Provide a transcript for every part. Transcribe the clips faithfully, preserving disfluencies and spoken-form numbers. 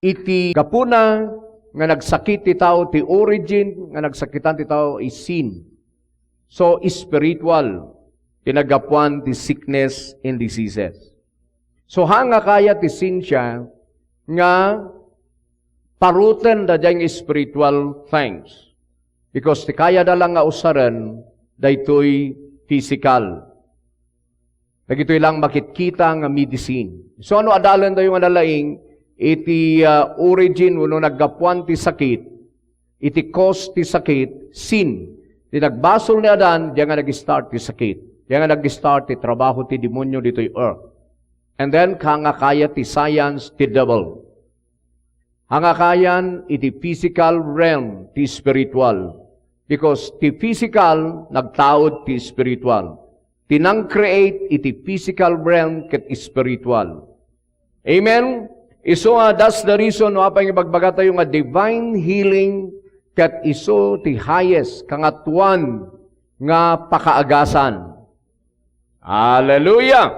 Iti gapuna nga nagsakit ti tao, ti origin nga nagsakitan ti tao is sin. So, spiritual ti naggapuan ti sickness and diseases. So, haan nga kayat ti siensia nga paruten daydiay nga spiritual things. Because ti kayatda lang nga usaren, daytoy physical. Dagitoy lang makitkita nga medicine. So, ano adalentayo nga nalaing iti, ah, origin wenno naggapuan ti sakit, iti cause ti sakit, sin. Ti nagbasol ni Adan, diay nga nag-start ti sakit. Diay nga nag-start ti trabaho ti demonio ditoy earth. And then, kangakaya ti science, ti devil. Angakayan iti physical realm ti spiritual. Because ti physical, nagtaud ti spiritual. Ti nang-create iti physical realm ket spiritual. Amen? Isu nga, that's the reason no apay nga ibagbagatayo nga divine healing ket isu ti highest, kangatoan nga pakaagasan. Hallelujah!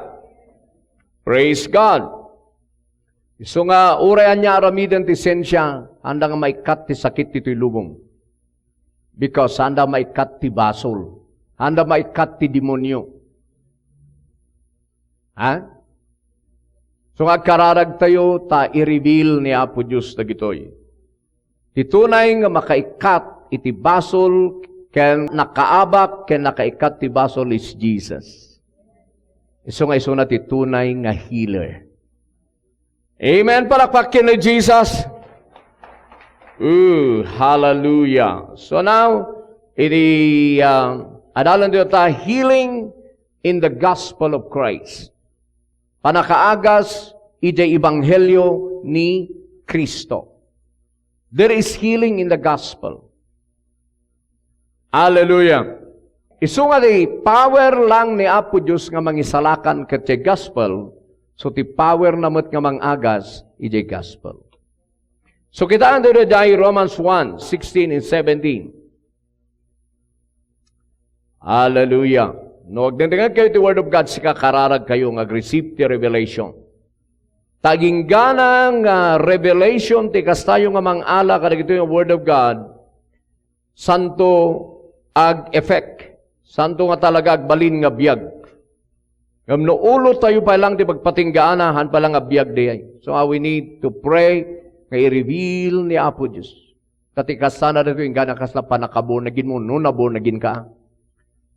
Praise God! Isu nga, uray ania aramiden ti siensia, haanda nga maikkat ti sakit ditoy lubong. Because haanda maikkat ti basol. Haanda maikkat ti demonio. Ha? So nga agkararagtayo ta i-reveal ni Apo Dios dagitoy. Ti tunay nga makaikkat iti basol ken nakaabak ken nakaikkat ti basol is Jesus. Isu nga isuna ti tunay nga healer. Amen. Palakpak ken ni Jesus. Ooh, hallelujah. So now, iti, uh, adalan dito ta healing in the gospel of Christ. Panakaagas iti ebanghelio ni Kristo. There is healing in the gospel. Hallelujah. Isu nga di power lang ni Apo Dios nga mangisalakan ket ti gospel, so ti power na met nga mangagas iti gospel. So, kitaen tayo daydiay Romans one sixteen and seventeen. Hallelujah. No agdengdengngeg kayo ti Word of God, sika kararag kayo nga ag-receive ti revelation. Ta inggana nga revelation ti kastayo nga mangala kadagitoy nga Word of God, santo ag-effect. Santo nga talaga agbalin nga biag. Ngem no ulo tayo pay lang ti pagpatinggaana, haan pay lang a biag dayay. So, ah, we need to pray nga i-reveal ni Apo Dios. Ta ti kasta na dito, inggana kasla panaka-born again mo, no na-born again ka.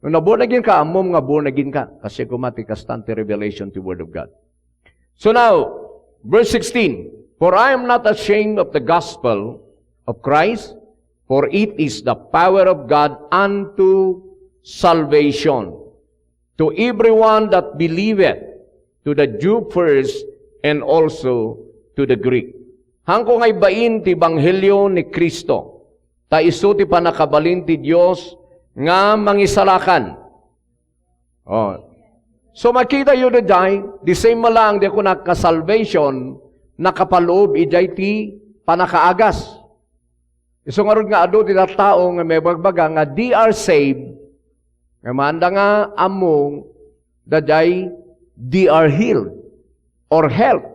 No na-born again ka, ammom nga born again ka. Kasi kuma ti kastan ti revelation ti Word of God. So now, verse sixteen, "For I am not ashamed of the gospel of Christ, for it is the power of God unto salvation to everyone that believeth, to the Jew first, and also to the Greek." Haanko nga ibbain ti ebanghelio ni Cristo, ta isu ti panakabalin ti Dios nga mangisalakan. Oh. So, makita yo daydiay, the same lang di ako nakasalvation, nakapaloob idiay ti panakaagas. Isu ngarud nga adu ti tattao nga mabagbaga nga they are saved, nga maanda nga ammo daydiay they are healed or health.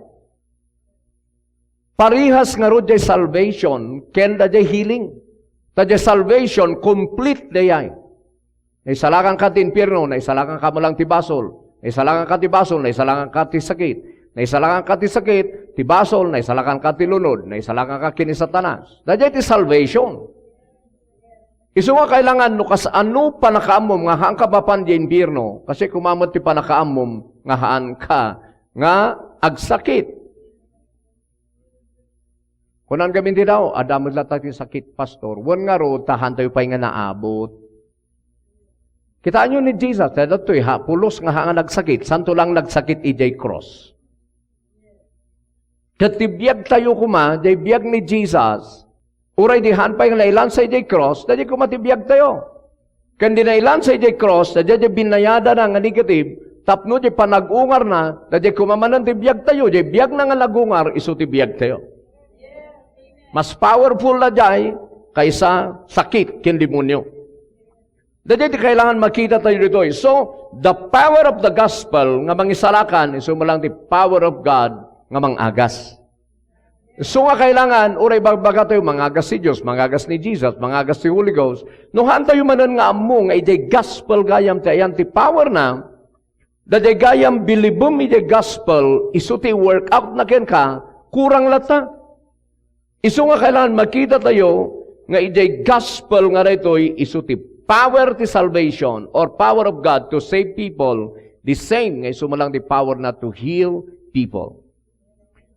Parehas ngarud jay salvation ken dayjay healing. Ta jay salvation, complete dayay. Naisalakan ka ti impierno, naisalakan ka mo lang ti basol. Naisalakan ka ti basol, naisalakan ka ti sakit. Naisalakan ka ti sakit, ti basol, naisalakan ka ti lunod, naisalakan ka ken ni Satanas. Dayjay ti salvation. Isu nga kailangan no kas-, ano panakaammom nga haan ka mapan di impierno, kasi kuma met ti panakaammom nga haan ka nga agsakit. Kunan gamin ti daw, "Adda met latta ti sakit, Pastor." Wen ngarud, ta haan tayo pay nga naabot. Kitaenyo ni Jesus, ta datoy ha, pulos nga ha nga nagsakit, santo lang nagsakit idiay cross. Ket ti biag tayo kuma, jay biag ni Jesus, uray di haan pay nga nailansa idiay cross, dayjay kuma ti biag tayo. Ken di nailansa idiay cross, dayjay binayadana nga negative, tapno di panag-ungarna, dayjay kuma manen ti biag tayo, jay biagna nga nagungar, isu ti biag tayo. Mas powerful dayjay kaysa sakit ken demonio. Dayjay ti kailangan makita tayo ditoy. So, the power of the gospel nga mangisalakan, isu met lang ti power of God nga mangagas. So nga kailangan, uray bagbaga tayo, mangagas ti Dios, mangagas ni Jesus, mangagas ti Holy Ghost. No haan tayo manen nga ammo nga idiay gospel gayam ti ayan ti power na, daydiay gayam bilibem idiay gospel, isu ti work out na kenka, kurang latta. Isu nga kailangan makita tayo nga idiay gospel nga daytoy, isu ti power ti salvation or power of God to save people, the same nga isu man lang ti power na to heal people.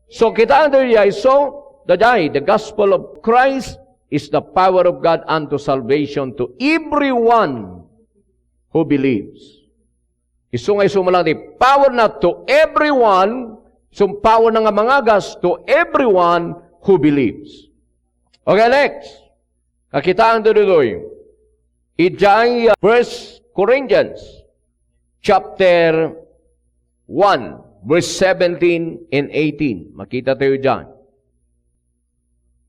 So, kitaan tayo diay, so, daydiay, the gospel of Christ is the power of God unto salvation to everyone who believes. Isu nga isu man lang ti power na to everyone, isu power na nga mangagas to everyone who believes. Okay, next. Kakitaan tayo ditoy. Idiay, uh, First Corinthians chapter one, verse seventeen and eighteen. Makita tayo diyan.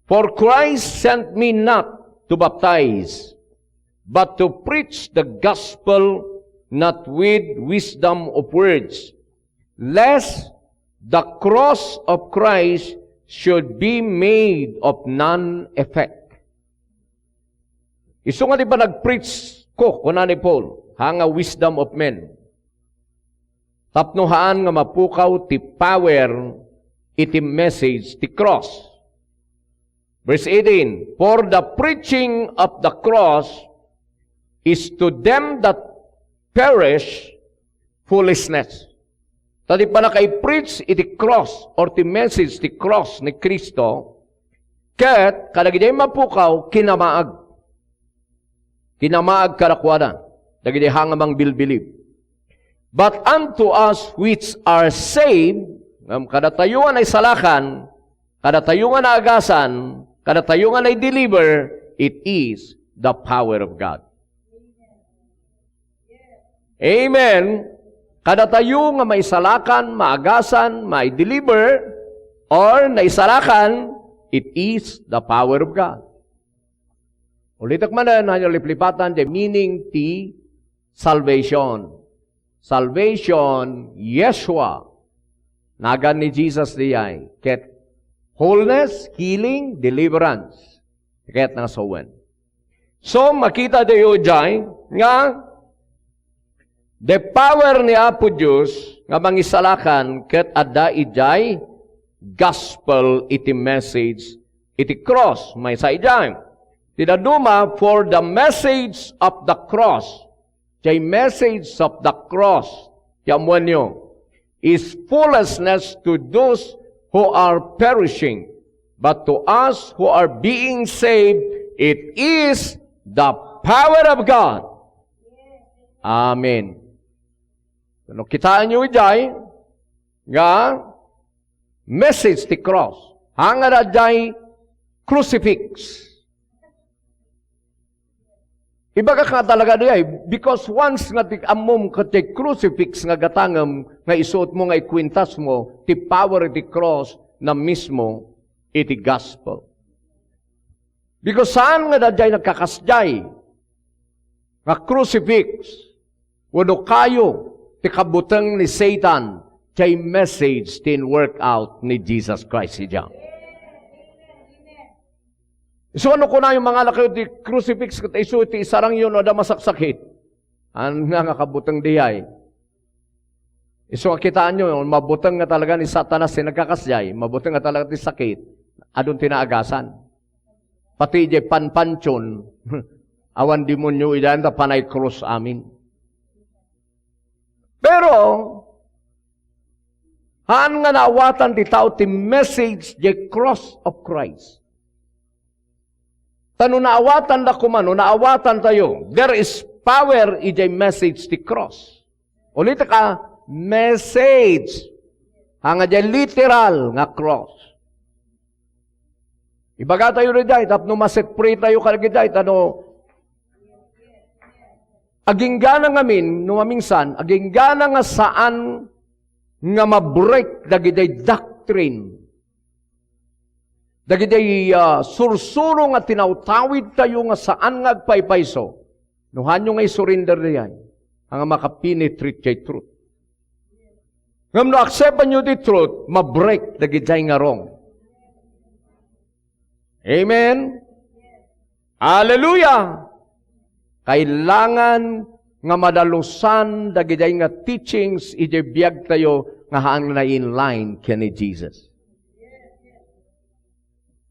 "For Christ sent me not to baptize, but to preach the gospel, not with wisdom of words, lest the cross of Christ should be made of none effect." Isu nga di ba nag-preach ko, kuna ni Paul, ha nga wisdom of men. Tapno haan nga mapukaw ti power iti message ti cross. Verse eighteen, "For the preaching of the cross is to them that perish foolishness." Ta di panakaippreach iti cross or ti message ti cross ni Cristo, ket kadagiti mapukaw, kinamaag. Kinamaag kadakuada, dagiti haan nga mangbilbilib. "But unto us which are saved," ngem kadatayo nga naisalakan, kadatayo nga naagasan, kadatayo nga naideliver, it is the power of God. Amen. Kadatayo nga maisalakan, maagasan, maideliver, or naisalakan, it is the power of God. Ulitek manen, haan nga liplipatan, the meaning ti salvation. Salvation, Yeshua. Nagan ni Jesus diay. Ket wholeness, healing, deliverance. Ket nasawen. So, makita tayo diay nga the power ni Apo Dios nga mangisalakan ket adda idiay gospel iti message iti cross. Maysa idiay. Ti dadduma, "For the message of the cross." Diay message of the cross, ti ammoenyo, "is foolishness to those who are perishing, but to us who are being saved, it is the power of God." Amen. No, kitaenyo idiay nga message ti cross. Haan nga adda diay crucifix. Ibagak nga talaga diay, because once nga ti ammom ket ti crucifix nga gatangem nga isuotmo nga ikuentasmo, ti power ti cross na mismo iti gospel. Because saan nga adda diay nagkakasdiay nga crucifix wenno kayo ti kabuteng ni Satan, diay message ti in-work out ni Jesus Christ idiay. Isu, no kunayo, "Mangala kayo ti crucifix ket isu ti isarangyo no adda masaksakit." Haan nga kabuteng diay. Isu nga kitaenyo, mabuteng nga talaga ni Satanas ti nagkakasdiay, mabuteng nga talaga ti sakit, adun ti naagasan. Pati idiay panpantion, awan demonio idiay, ta panay krus amin. Pero, haan nga naawatan ti tao ti message, the cross of Christ. Ta no naawatan da koma, no naawatan tayo, there is power idiay message ti cross. Ulitek a, message. Haan nga diay literal nga cross. Ibaga tayo diay, tapno ma-set free tayo kadagiti, ta no, agingga ngamin, no maminsan, agingga nga saan nga ma-break dagiti doctrine, dagiti, ah, sursuro nga tinawtawid tayo nga saan nga agpaypayso. No haanyo nga isurrender diay, haan nga maka-penetrate diay truth. Ngem no acceptanyo ti truth, ma-break dagiti nga wrong. Amen? Hallelujah! Kailangan nga madalusan dagiti nga teachings iti biagtayo nga haan nga in line ken ni Jesus.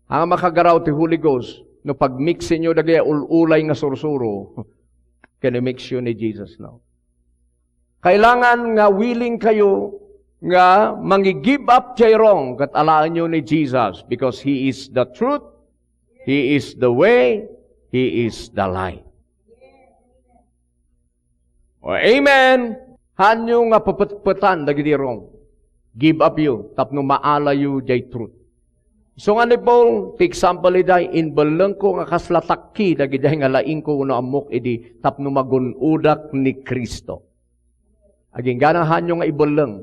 Ang makagaraw ti Holy Ghost, no pagmixenyo dagiti ul-ulay nga sursuro, can you mix you ni Jesus now? Kailangan nga willing kayo nga mangi-give up jay wrong ket alaenyo ni Jesus because He is the truth, He is the way, He is the life. O, amen. Hanyo nga pepetpetan dagiti wrong. Give up yo tapno maalayo jay truth. So nga ni Paul, ti example iday, imbellengko nga kasla takki dagiti nga laingko wenno ammok idi tapno magun-odak ni Cristo. Agingga hanyo nga ibelleng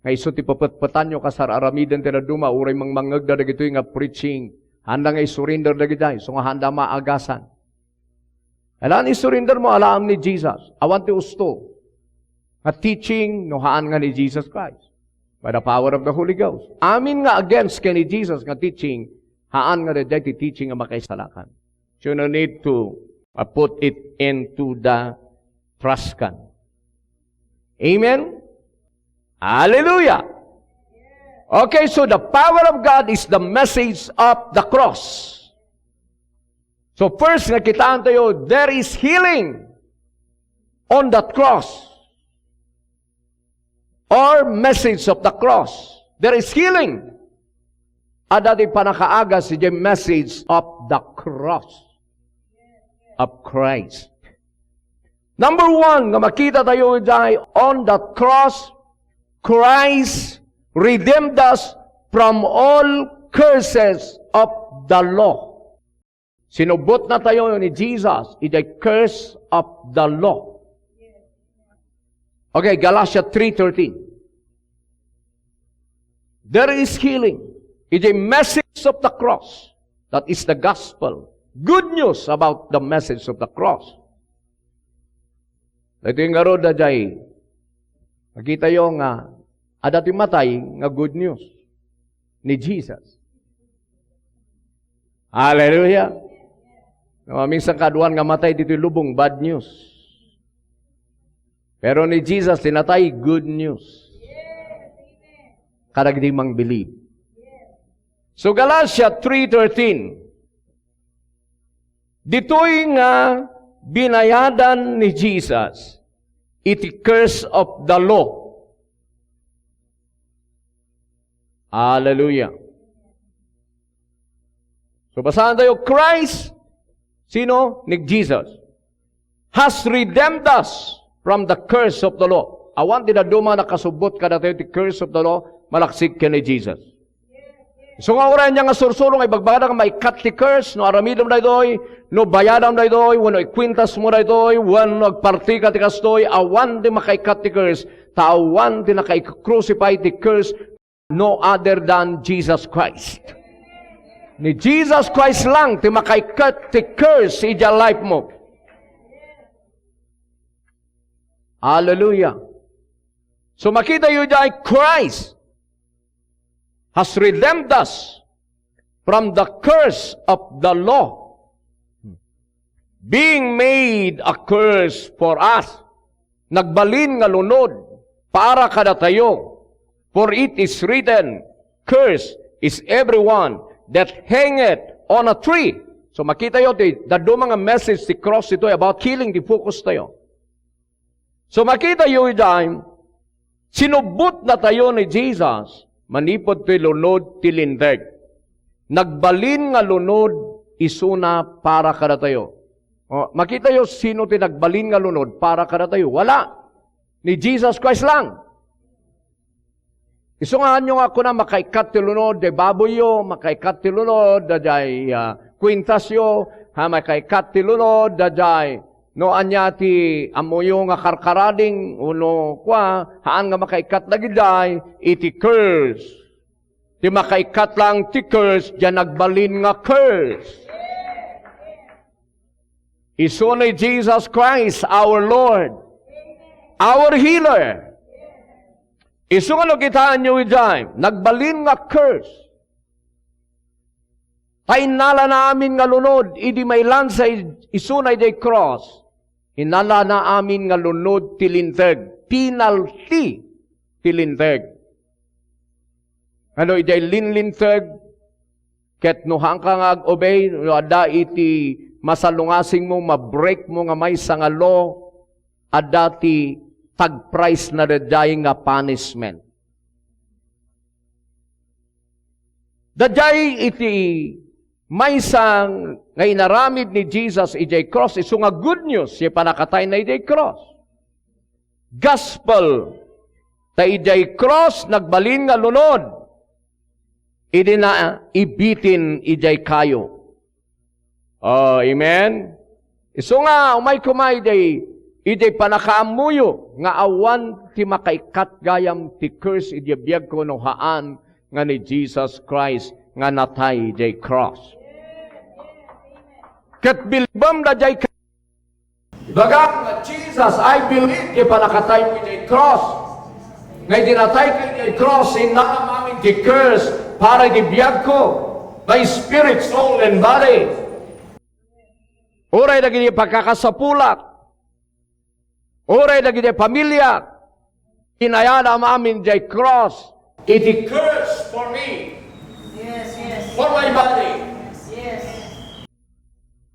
nga isu ti pepetpetanyo kasar-aramiden ti dadduma, uray mangmangngegda dagitoy nga preaching, handa nga isurrender dagitoy, so nga handa maagasan. Alan, isurrender mo alaem ni Jesus. Awan ti usto nga teaching no haan nga ni Jesus Christ. By the power of the Holy Ghost. Amin nga against ken ni Jesus nga teaching, haan nga daydiay ti teaching nga makaisalakan. So you no need to, uh, put it into the trash can. Amen? Hallelujah! Okay, so the power of God is the message of the cross. So first, nakitaentayo, there is healing on that cross. Or message of the cross. There is healing. Adda ti panakaagas iti message of the cross of Christ. Number one, nga makitatayo idiay, on that cross, Christ redeemed us from all curses of the law. Sinubbutnatayo ni Jesus idiay curse of the law. Okay, Galatia three thirteen. There is healing. It's a message of the cross. That is the gospel. Good news about the message of the cross. Ito yung ngarud, ajay. Makitayo nga, adda ti matay nga good news ni Jesus. Hallelujah! No, minsan kaduan nga matay ditoy lubong, bad news. Pero ni Jesus, ti natay, good news. Kadagiti mangbilib. So, Galatia three thirteen, ditoy nga binayadan ni Jesus iti curse of the law. Hallelujah. So, basahan tayo, Christ, sino? Ni Jesus. Has redeemed us from the curse of the law. Awan ti dadduma nakasubbot kadatayo ti curse of the law, malaksid ken ni Jesus. So nga uray ania nga sursuro nga ibagbagada nga maikkat ti curse, no aramidem daytoy, no bayadam daytoy, wenno ikwintas mo daytoy, wenno agpartika ti kastoy, awan ti makaikkat ti curse, ta awan ti nakaikrucify ti curse, no other than Jesus Christ. Ni Jesus Christ lang ti makaikkat ti curse idiay life mo. Hallelujah. So makitayo idiay, Christ has redeemed us from the curse of the law, being made a curse for us. Nagbalin nga lunod para kadatayo. For it is written, "Cursed is everyone that hangeth on a tree." So, makitayo ti dadduma nga message ti cross itoy about healing ti focus tayo. So, makitayo idiay, sinubbutnatayo ni Jesus manipud ti lunod ti Linteg. Nagbalin nga lunod isuna para kadatayo. O, makitayo sino ti nagbalin nga lunod para kadatayo. Wala. Ni Jesus Christ lang. Isu nga, ania nga kuna, makaikkat ti lunod, daydiay baboyyo, makaikkat ti lunod, daydiay, ah, kwintasyo, ha, makaikkat ti lunod, daydiay, no, ania ti ammoyo nga karkarading, wenno kua, haan nga makaikkat dagijay, iti curse. Ti makaikkat lang ti curse, diay nagbalin nga curse. Isu ni Jesus Christ, our Lord, our healer. Isu nga no kitaenyo idiay, nagbalin nga curse. Ta innalana amin nga lunod idi mailansa id-, isuna idiay cross. Innalana amin nga lunod ti linteg, penalty ti linteg. Ano idiay linlinteg? Ket no haanka nga ag-obey, no adda iti masalungasingmo, ma-break mo nga maysa nga law, adda ti tag price na daydiay nga punishment. Daydiay iti maysa nga inaramid ni Jesus idiay cross, isu nga good news, ti pannakatayna idiay cross. Gospel, ta idiay cross nagbalin nga lunod, idi na ibitin idiay kayo. Oh, amen? Isu nga, umay koma idiay, idiay pannakaammoyo nga awan ti makaikkat gayam ti curse idiay biagko no haan nga ni Jesus Christ nga natay idiay cross. Ket bilibem daydiay ka-, ibagam nga, "Jesus, I believe," ti pannakataymo idiay cross. Nga idi natayka idiay cross, innalana amin ti curse para iti biagko, my spirit, soul, and body. Uray dagiti pagkakasapulak. Uray dagiti pamiliak. Inayada amin diay cross. Iti curse for me. Yes, yes. For my body. Yes.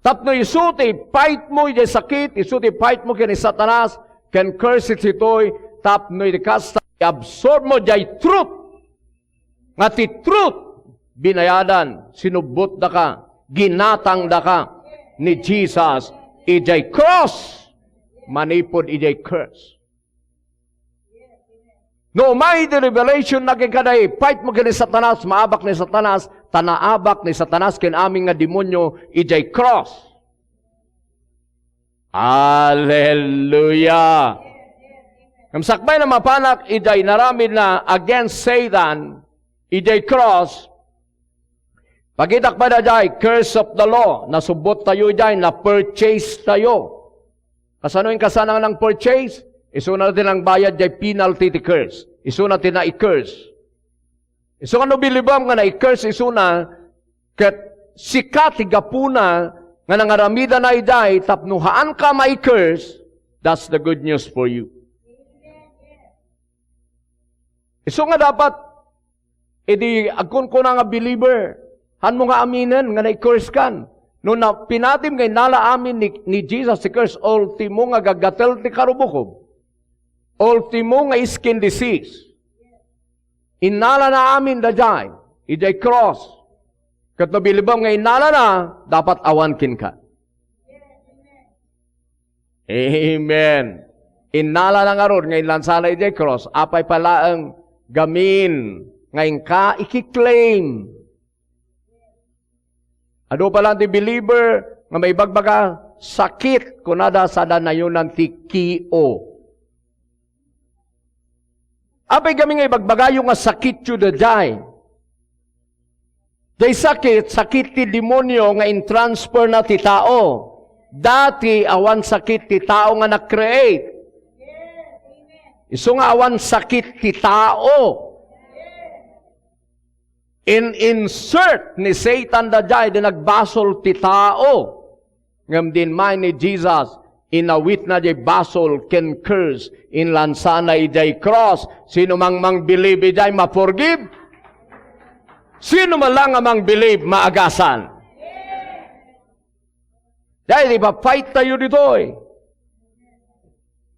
Tapno isu ti fight mo idiay sakit, isu ti fight mo ken ni Satanas, ken curse ditoy, tapno iti kasta, i-absorb mo diay truth. Nga ti truth, binayadan, sinubbotdaka, ginatangdaka ni Jesus idiay cross manipud idiay curse. No umay ti revelation na ken kada, i-fight mo ken ni Satanas, maabak ni Satanas, ta naabak ni Satanas ken amin nga demonio idiay cross. Hallelujah! Ngem sakbay na mapanak idiay naramid na against Satan, idiay cross, pakitak pay daydiay, curse of the law, nasubbot tayo idiay, na-purchase tayo. Kasano inkasana nga nang-purchase? Isuna ti nangbayad diay penalty ti curse. Isuna ti nai-curse. Isu nga no bilibam nga nai-curse isuna, ket sika ti gapuna nga nangaramidana idiay tapno haanka mai-curse, that's the good news for you. Isu nga dapat, idi agkunkuna nga believer, hanmo nga aminen nga nai-curse kan. No na, pinatim nga innala amin ni, ni Jesus ti curse, ultimo nga gaggatel ti karubukob. Ultimo nga skin disease. Innalana amin daydiay, idiay cross. Ket no bilibam nga innalana, dapat awan kenka. Amen. Innalana ngarud nga inlansana idiay cross, apay pay laeng gamin nga inka ikiklaim. Adu pay laeng ti believer nga maibagbaga, sakit, kunada, sada nayonan ti kio. Apay gamin nga ibagbagayo nga sakityo daydiay? Diay sakit, sakit ti demonio nga intransfer na ti tao. Dati, awan sakit ti tao nga na-create. Isu nga awan sakit ti tao. In-insert ni Satan daydiay idi nagbasol ti tao. Ngem diay ni Jesus, inawitna diay basol ken curse, inlansana idiay cross. Sino mang mangbilib idiay, ma-forgive. Sino man la nga mangbilib, maagasan. Daydi, ipa-fight tayo ditoy.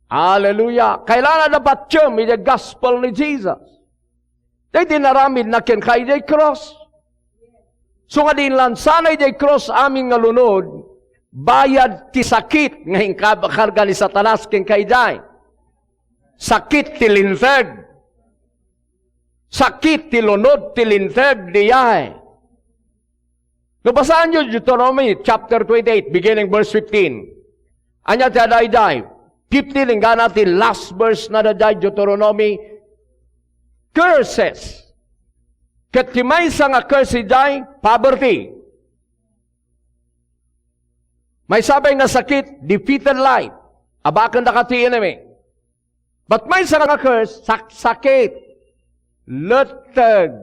Hallelujah. Kailangan na patiem iti gospel ni Jesus. Daydi naramidna kenka idiay cross. So nga di inlansana idiay cross amin nga lunod, bayad ti sakit nga inkakarga ni Satanas kenka idiay. Sakit ti linteg. Sakit ti lunod ti linteg diay. No basaanyo Deuteronomy chapter twenty-eight, beginning verse fifteen. Ania ti adda idiay? Fifteen, inggana ti last verse na daydiay Deuteronomy. Curses. Ket ti maysa nga curse idiay, poverty. Maysa pay nga sakit, defeated life. Abakendaka ti enemy. But maysa nga curse, saksakit, letteg.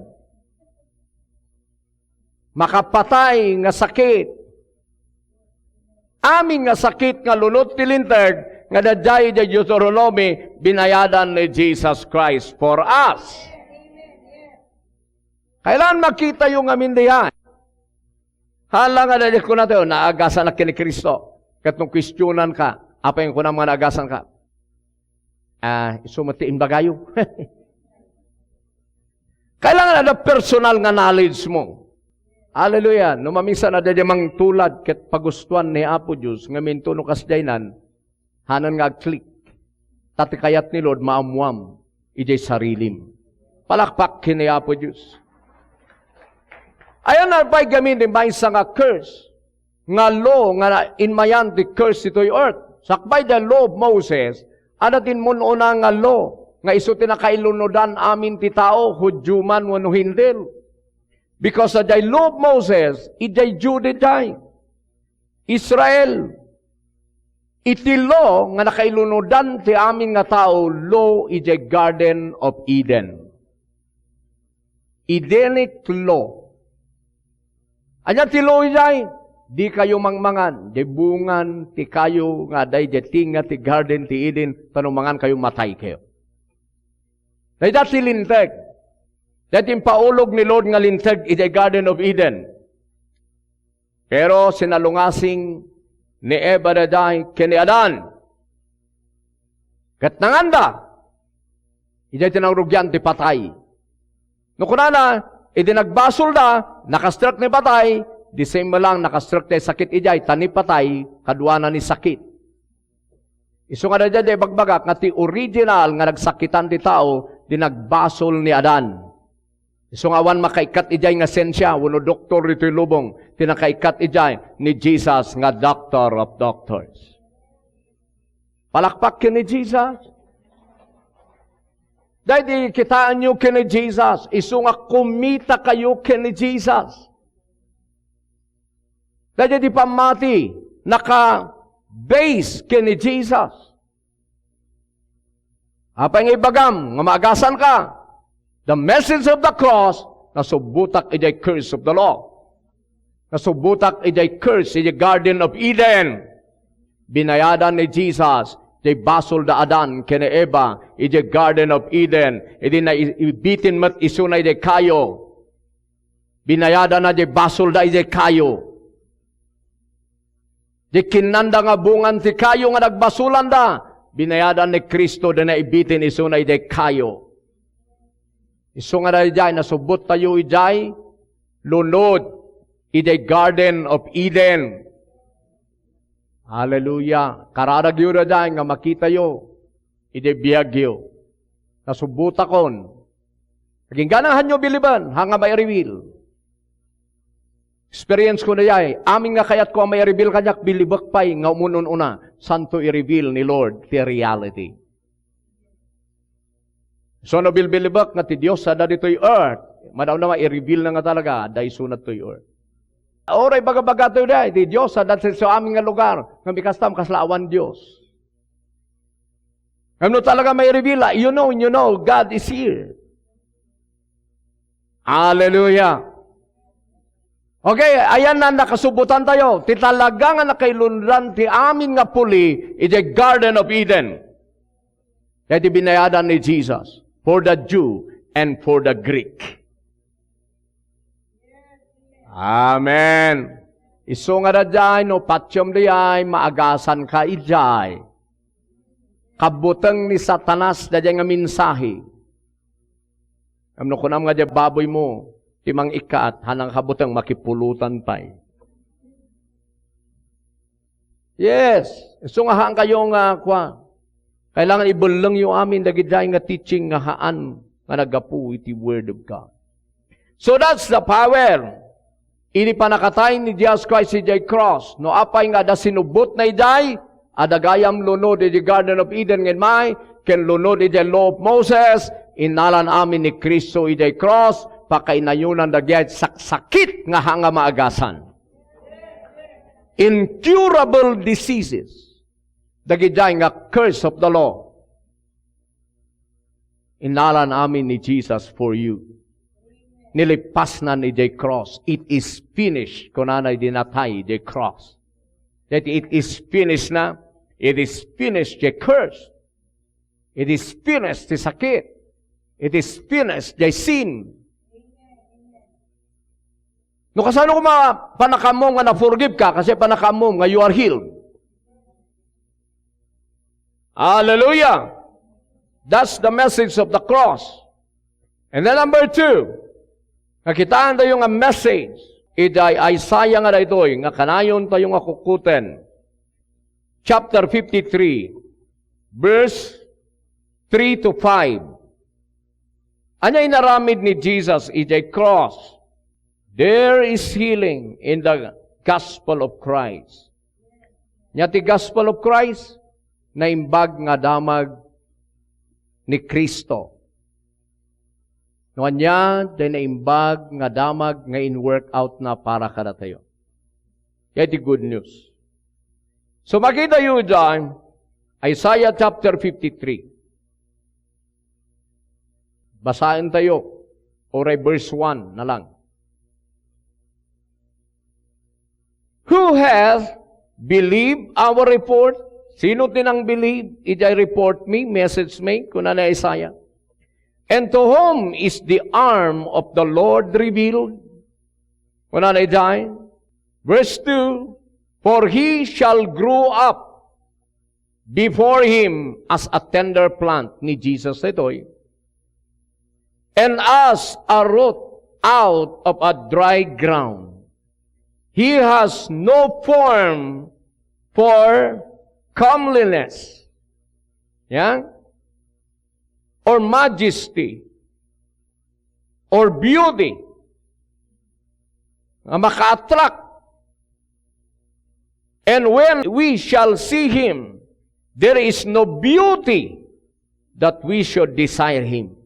makapatay nga sakit. Amin nga sakit nga lunod ti Linteg nga daydiay idiay Deuteronomy, binayadan ni Jesus Christ for us. Kailangan makitayo ngamin diay. Hala nga daydiay kunatayo, naagasanak ken ni Cristo. Ket no kuestionanka, apay nga kunam nga naagasanka? Ah, isu met ti imbagayo. Kailangan adda personal nga knowledge mo. Hallelujah. No maminsan adda diay mangtulad ket pagustuan ni Apo Dios, ngamin no kasdiaynan, hanan nga ag-click. Ta ti kayat ni Lord maammuam idiay sarilim. Palakpak ken ni Apo Dios. Ayan, nalpay gamin ti maysa nga curse nga law nga na-, inmayan ti curse ditoy earth. Sakbay the law of Moses, adda ti immun-una nga law nga isu ti nakailunodan amin ti tao, Judio man wenno Hentil. Because diay law of Moses, idiay Judio diay Israel. Iti law nga nakailunodan ti amin nga tao, law idiay Garden of Eden. Edenic law. Ania ti law idiay? Dikayo mangmangan diay bungan ti kayo nga adda idiay tenga ti garden ti Eden, ta no mangankayo, mataykayo. Dayta ti linteg. Dayta ti impaulog ni Lord nga linteg idiay Garden of Eden. Pero sinalungasing ni Eva daydiay ken ni Adan. Ket nanganda, idiay ti nangrugian ti patay. No kunana, idi nagbasolda, nakastrek ni patay, the same lang, nakastrek ti sakit idiay, ta ni patay, kaduana ni sakit. Isu nga daydiay, ibagbagak nga ti original nga nagsakitan ti tao, di nagbasol ni Adan. Isu nga awan makaikkat idiay nga siensia, wenno doktor ditoy lubong, ti nakaikkat idiay ni Jesus nga Doctor of Doctors. Palakpak ken ni Jesus. Daydi kitaenyo ken ni Jesus, isu nga kumitakayo ken ni Jesus. Daydi ti pammati, naka-base ken ni Jesus. Apay nga ibagam nga maagasanka? The message of the cross, nasubbotak idiay curse of the law. Nasubbotak idiay curse idiay Garden of Eden. Binayadan ni Jesus diay basol da Adan ken ni Eva idiay Garden of Eden. Idi naibitin met isuna idiay kayo. Binayadanna diay basolda idiay kayo. Diay kinnanda nga bungan ti kayo nga nagbasolanda, binayadan ni Cristo, diay naibitin isuna idiay kayo. Isu nga daydiay, nasubbottayo idiay lunod, idiay Garden of Eden. Hallelujah. Kararagyo daydiay nga makitayo idiay biagyo. Nasubbotakon. Agingga, haanyo biliben, haan nga maireveal. Experience ko daydiay, amin nga kayatko a maireveal kaniak, bilibek pay nga umun-una, saanto i-reveal ni Lord ti reality. So, no bilbilibek nga ti Dios adda ditoy earth, madamdama, i-reveal na nga talaga, adda isuna toy earth. Uray baga-baga toy daydiay, ti Dios adda ti isu amin nga lugar, ngem ikastam, kasla awan Dios. Ngem no talaga maireveal, you know, you know, God is here. Hallelujah. Okay, ayan na, nakasubbotan tayo. Ti talaga nga nakailunodan ti amin nga puli idiay Garden of Eden. Daydi binayadan ni Jesus for the Jew and for the Greek. Amen. Isu nga daydiay, no patiem daydiay, maagasanka idiay. Kabbuteng ni Satanas daydiay nga mensahe. Ngem no kunam nga diay baboymo ti mang-ikkaat, haan nga kabbuteng, makipulotan pay. Yes, isu nga haankayo nga kua. Kailangan ibellengyo amin dagidiay nga teaching nga haan nga naggapu iti Word of God. So that's the power. Idi pannakatay ni Jesus Christ idiay cross, no apay nga adda sinubbotna idiay, adda gayam lunod idiay Garden of Eden nga immay, ken lunod idiay Law of Moses, innalan amin ni Cristo idiay cross, pakainayonan dagiti saksakit nga haan nga maagasan. Incurable diseases. Dagidiay nga curse of the law. Innalan amin ni Jesus for you. nilipasnan idiay cross. It is finished, kunana idi natay idiay cross. That it is finished na, it is finished, the curse. It is finished, the sakit. It is finished, the sin. No kasano koma panakaammo nga na-forgive ka, kasi panakaammo nga you are healed. Hallelujah! That's the message of the cross. And then number two, nga kitaan tayo nga message, idiay Isaiah nga daytoy, nga kanayon tayo nga kukkuten. Chapter fifty-three, verse three to five. Ania inaramid ni Jesus idiay cross? There is healing in the gospel of Christ. Nia ti gospel of Christ, naimbag nga damag ni Cristo. No ania, ti naimbag nga damag nga in-work out na para kadatayo. Kaya ti good news. So, makita yu dyan, Isaiah chapter fifty-three. Basaen tayo, uray verse one na lang. Who hath believed our report? Sino ti nang-believe idiay report mi, message mi? Kuna ni Isaiah. And to whom is the arm of the Lord revealed? Kuna ni Isaiah. Verse two, for he shall grow up before him as a tender plant, ni Jesus itoy, and as a root out of a dry ground. He has no form for comeliness. Yan. Or majesty. Or beauty. Nga maka-attract. And when we shall see him, there is no beauty that we should desire him.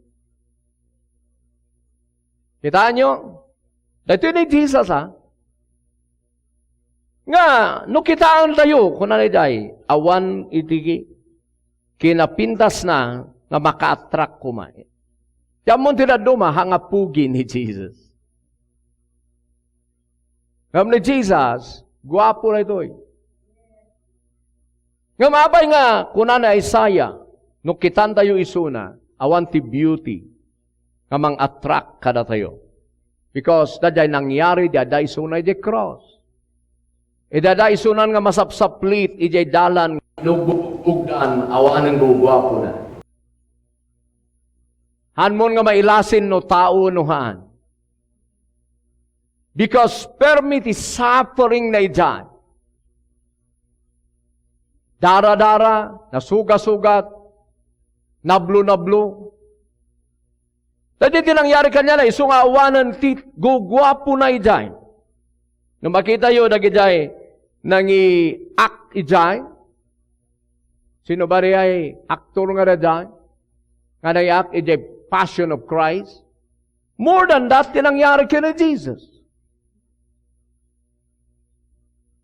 Kita nyo? Dito ni Jesus, ha? Nga, no kitaan tayo, kuna ni Jay, awan iti kinapintas na nga maka-attract koma. Ti ammon ti dadduma, ha nga pugi ni Jesus. Ngem ni Jesus, guapo daytoy. Ngem apay nga kuna ni Isaiah, no kitan tayo isuna, awan ti beauty nga mang-attract kadatayo. Because daydiay nangyari, di adda isuna idiay cross. Idi adda isunan nga masapsaplit idiay dalan, no bugbugdan, awanen guguapona. Hanmon nga mailasin no tao no haan. Because permi ti suffering na idiay. Dara-dara, nasugasugat, nablo-nablo. Daydi ti nangyari kaniana, isu nga awanen ti guguapona idiay. No makitayo dagidiay nangi-act idiay, sino ba diay aktor nga daydiay? Nga nangi-act idiay Passion of Christ? More than that, ti nangyari ken ni Jesus.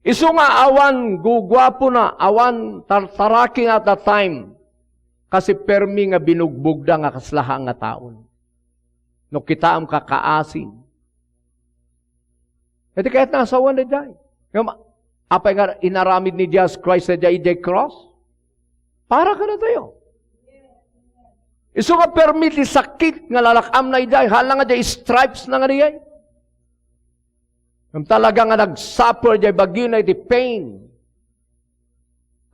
Isu nga awan guguapona, awan tartaraking at that time, kasi permi nga binugbugda nga kasla haan nga taon. No kitaem, kakaasi. Iti kayat nga asawan daydiay. Ngem, apay nga inaramid ni Jesus Christ daydiay idiay cross? Para kadatayo. Isu nga permi ti sakit nga lalak-amna idiay, hala nga diay stripes na nga diay. Ngem talaga nga nag-suffer diay bagina iti pain.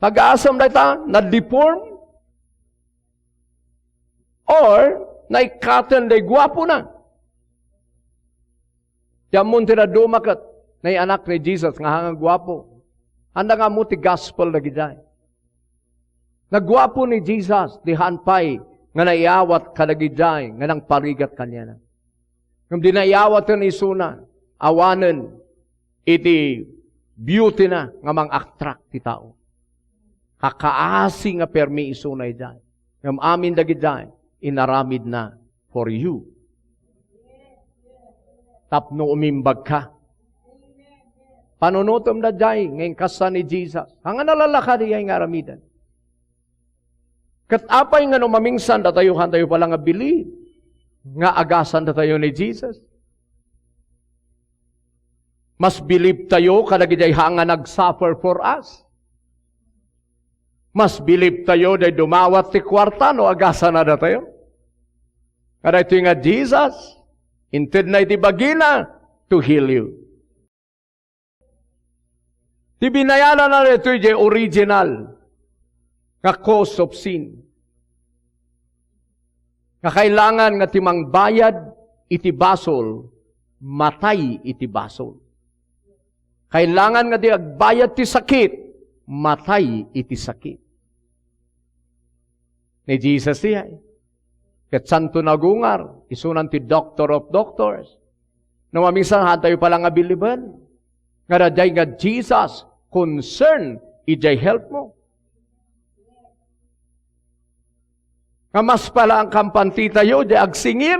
Pag-aasam dayta, na-deform? Or naikkaten diay guapona? Ti ammon ti dadduma ket naianak ni Jesus nga haan nga guapo. Anda nga ammo ti gospel dagidiay. Naguapo ni Jesus, di haan pay nga naiawat kadagidiay nga nangparigat kaniana. Ngem di naiawaten isuna, awanen iti beauty na nga mang-attract ti tao. Kakaasi nga permi isuna idiay. Ngem amin dagidiay, inaramid na for you. Tapno umimbag ka. Panunotem daydiay nga inkasta ni Jesus. Haan nga nalalaka diay nga aramiden. Ket apay nga no mamingsan datayo, hantayo pala nga believe nga agasan datayo ni Jesus? Mas believe tayo kadagiti haan nga nag-suffer for us. Mas believe tayo daydi dumawat ti kuarta no agasan a datayo. Kadaytoy nga Jesus, intedna iti bagina to heal you. Ti binayadanna daytoy diay original nga cause of sin. Nga kailangan nga ti mangbayad iti basol, matay iti basol. Kailangan nga ti agbayad ti sakit, matay iti sakit. Ni Jesus diay. Ket santo nagungar, isunan ti Doctor of Doctors. No maminsan, haantayo pay la nga biliben nga daydiay nga Jesus concern idiay health mo. Nga mas pay la a kampantitayo diay agsingir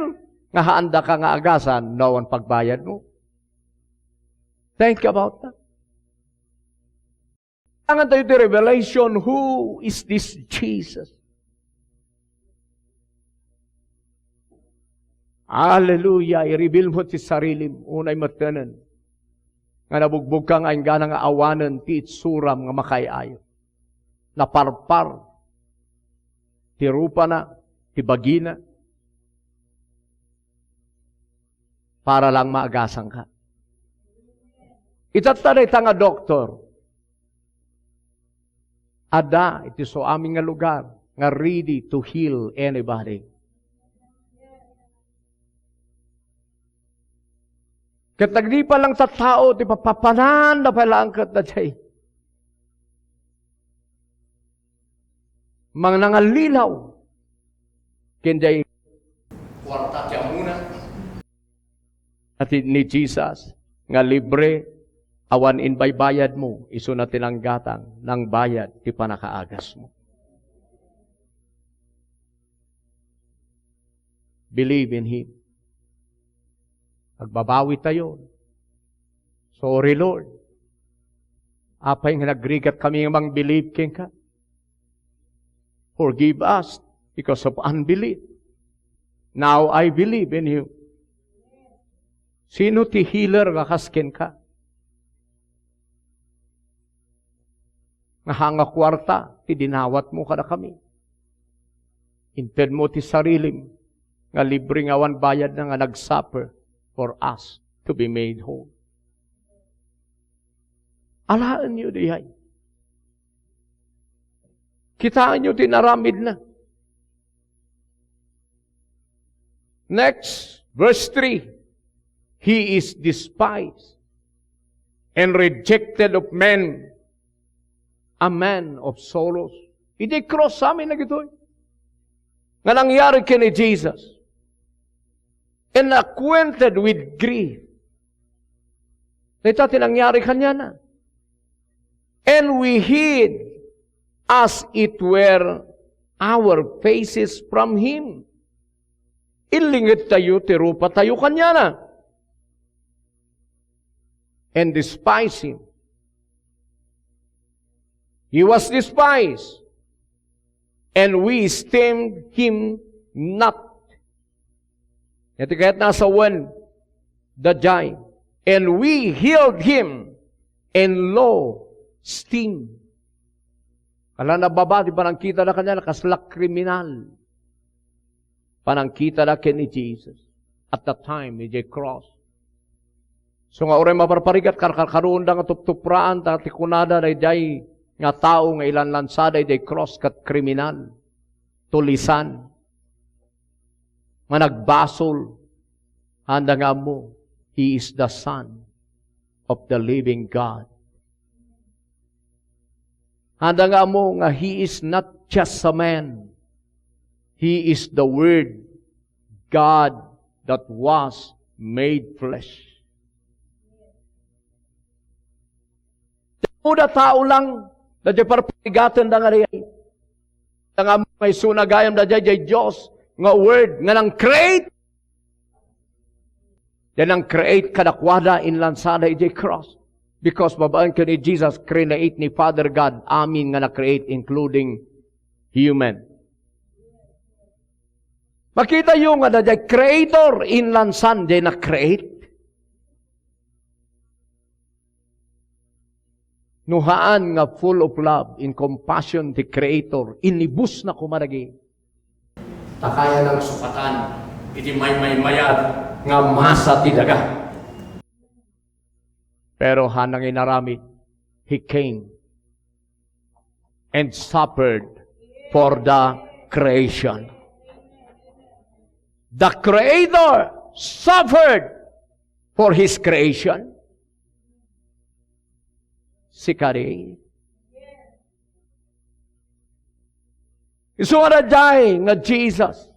nga haandaka nga agasan no awan pagbayad mo. Think about that. Kailangan tayo ti revelation, who is this Jesus? Hallelujah! I-reveal mo ti sarilim, unay metten nga nabugbog ka nga inggana nga awanen ti itsuram nga makaay-ayo. Naparpar ti rupana, ti bagina, para lang maagasanka. Itatta dayta nga doktor, adda iti so amin nga lugar nga ready to heal anybody. Ket dagdi pay lang tattao ti papapananda pay laeng ket daydiay mangnangallilaw ken diay kuarta ti ammona. Ati ni Jesus nga libre, awan imbaybayad mo, isuna ti nanggatang, nangbayad ti pannakaagas mo. Believe in Him. Agbabawi tayo. Sorry, Lord. Apay nga nagrigat kami nga mang-believe kenka? Forgive us because of unbelief. Now I believe in you. Sino ti healer nga kas kenka? Nga haan nga kuarta ti dinawat mo kadakami. Inted mo ti sarilim nga libre nga awan bayadna nga nag-suffer for us to be made whole. Alaenyo diay. Kitaenyo ti inaramidna. Next, verse three. He is despised and rejected of men, a man of sorrows. Iti cross amin dagitoy nga nangyari ken ni Jesus. And acquainted with grief. Dayta ti nangyari kaniana. And we hid, as it were, our faces from him. Inlinged tayo ti rupa tayo kaniana. And despise him. He was despised, and we esteemed him not. Iti kayat na sawen, daydiay. And we held him in low esteem. Ala, nababa ti panangkita da kaniana, kasla kriminal. Panangkita da ken ni Jesus at that time, idiay cross. So nga uray maparparigat, karkarkaroenda nga tuptupraan, ta ti kunada daydiay nga tao nga ilanlansada idiay cross ket kriminal, tulisan, nga nagbasol, anda nga ammo, He is the Son of the living God. Anda nga ammo nga He is not just a man. He is the Word, God that was made flesh. Tao da tao lang, daydiay parparigaten da nga daydiay. Nga ammo nga isuna gayam daydiay, daydiay Dios nga Word, nga nang-create. Diay nang-create kadakuada, inlansada idiay cross. Because babaen ken ni Jesus, create ni Father God, amin nga na-create, including human. Makitayo nga daydiay creator, inlansan, diay na-create. No haan nga full of love and compassion ti Creator, inibusna koma dagiti. Ta kayana nga sukatan iti maymaymayat nga masa ti daga. Pero haan nga inaramid, He came and suffered for the creation. The Creator suffered for His creation. Sika di. Isu nga daydiay nga Jesus.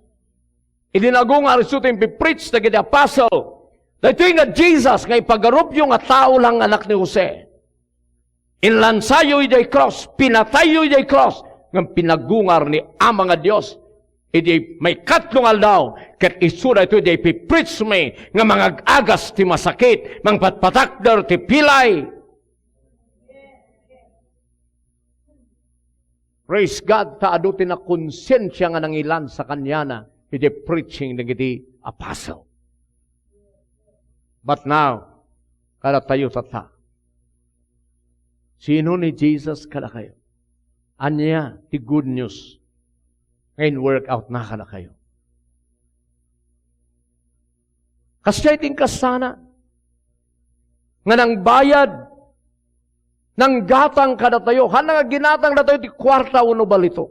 Idi nagungar isu ti impipreach dagiti apostle. Daytoy nga Jesus nga ipagarupyo nga tao lang nga anak ni Jose. Inlansayo idiay cross, pinatayyo idiay cross, ngem pinagungar ni Ama nga Dios. Idi maikatlo nga aldaw, ket isu daytoy di ipipreach mi nga mangag-agas ti masakit, mangpatpatakder ti pilay. Praise God, ta adu ti nakonsensia nga nangilansa kaniana iti preaching dagiti apostle. But now, kadatayo tatta, sino ni Jesus kadakayo? Ania ti good news nga in-work out na kadakayo? Kasdiay ti inkasana nga nangbayad, nanggatang kadatayo, haan nga ginatang datayo ti kuarta wenno balitok.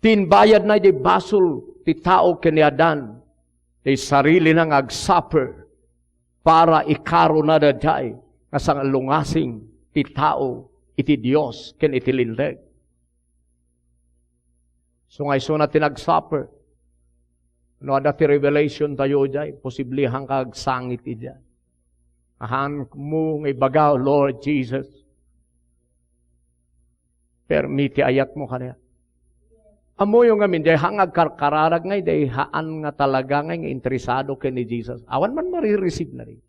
Ti inbayadna iti basol ti tao ken ni Adan, ti sarilina nga agsuffer para ikarona daydiay nga sangalungasing ti tao iti Dios ken iti Linteg. So nga isuna ti nagsuffer. No adda ti revelation tayo idiay, posible haanka agsangit idiay. Haanmo nga ibaga, "Lord Jesus, permi ti ayatmo kaniak." Ammoyo ngamin, diay haan nga agkarkararag ngay, diay haan nga talaga ngay nga interesado ken ni Jesus. Awan man marireceive na rin.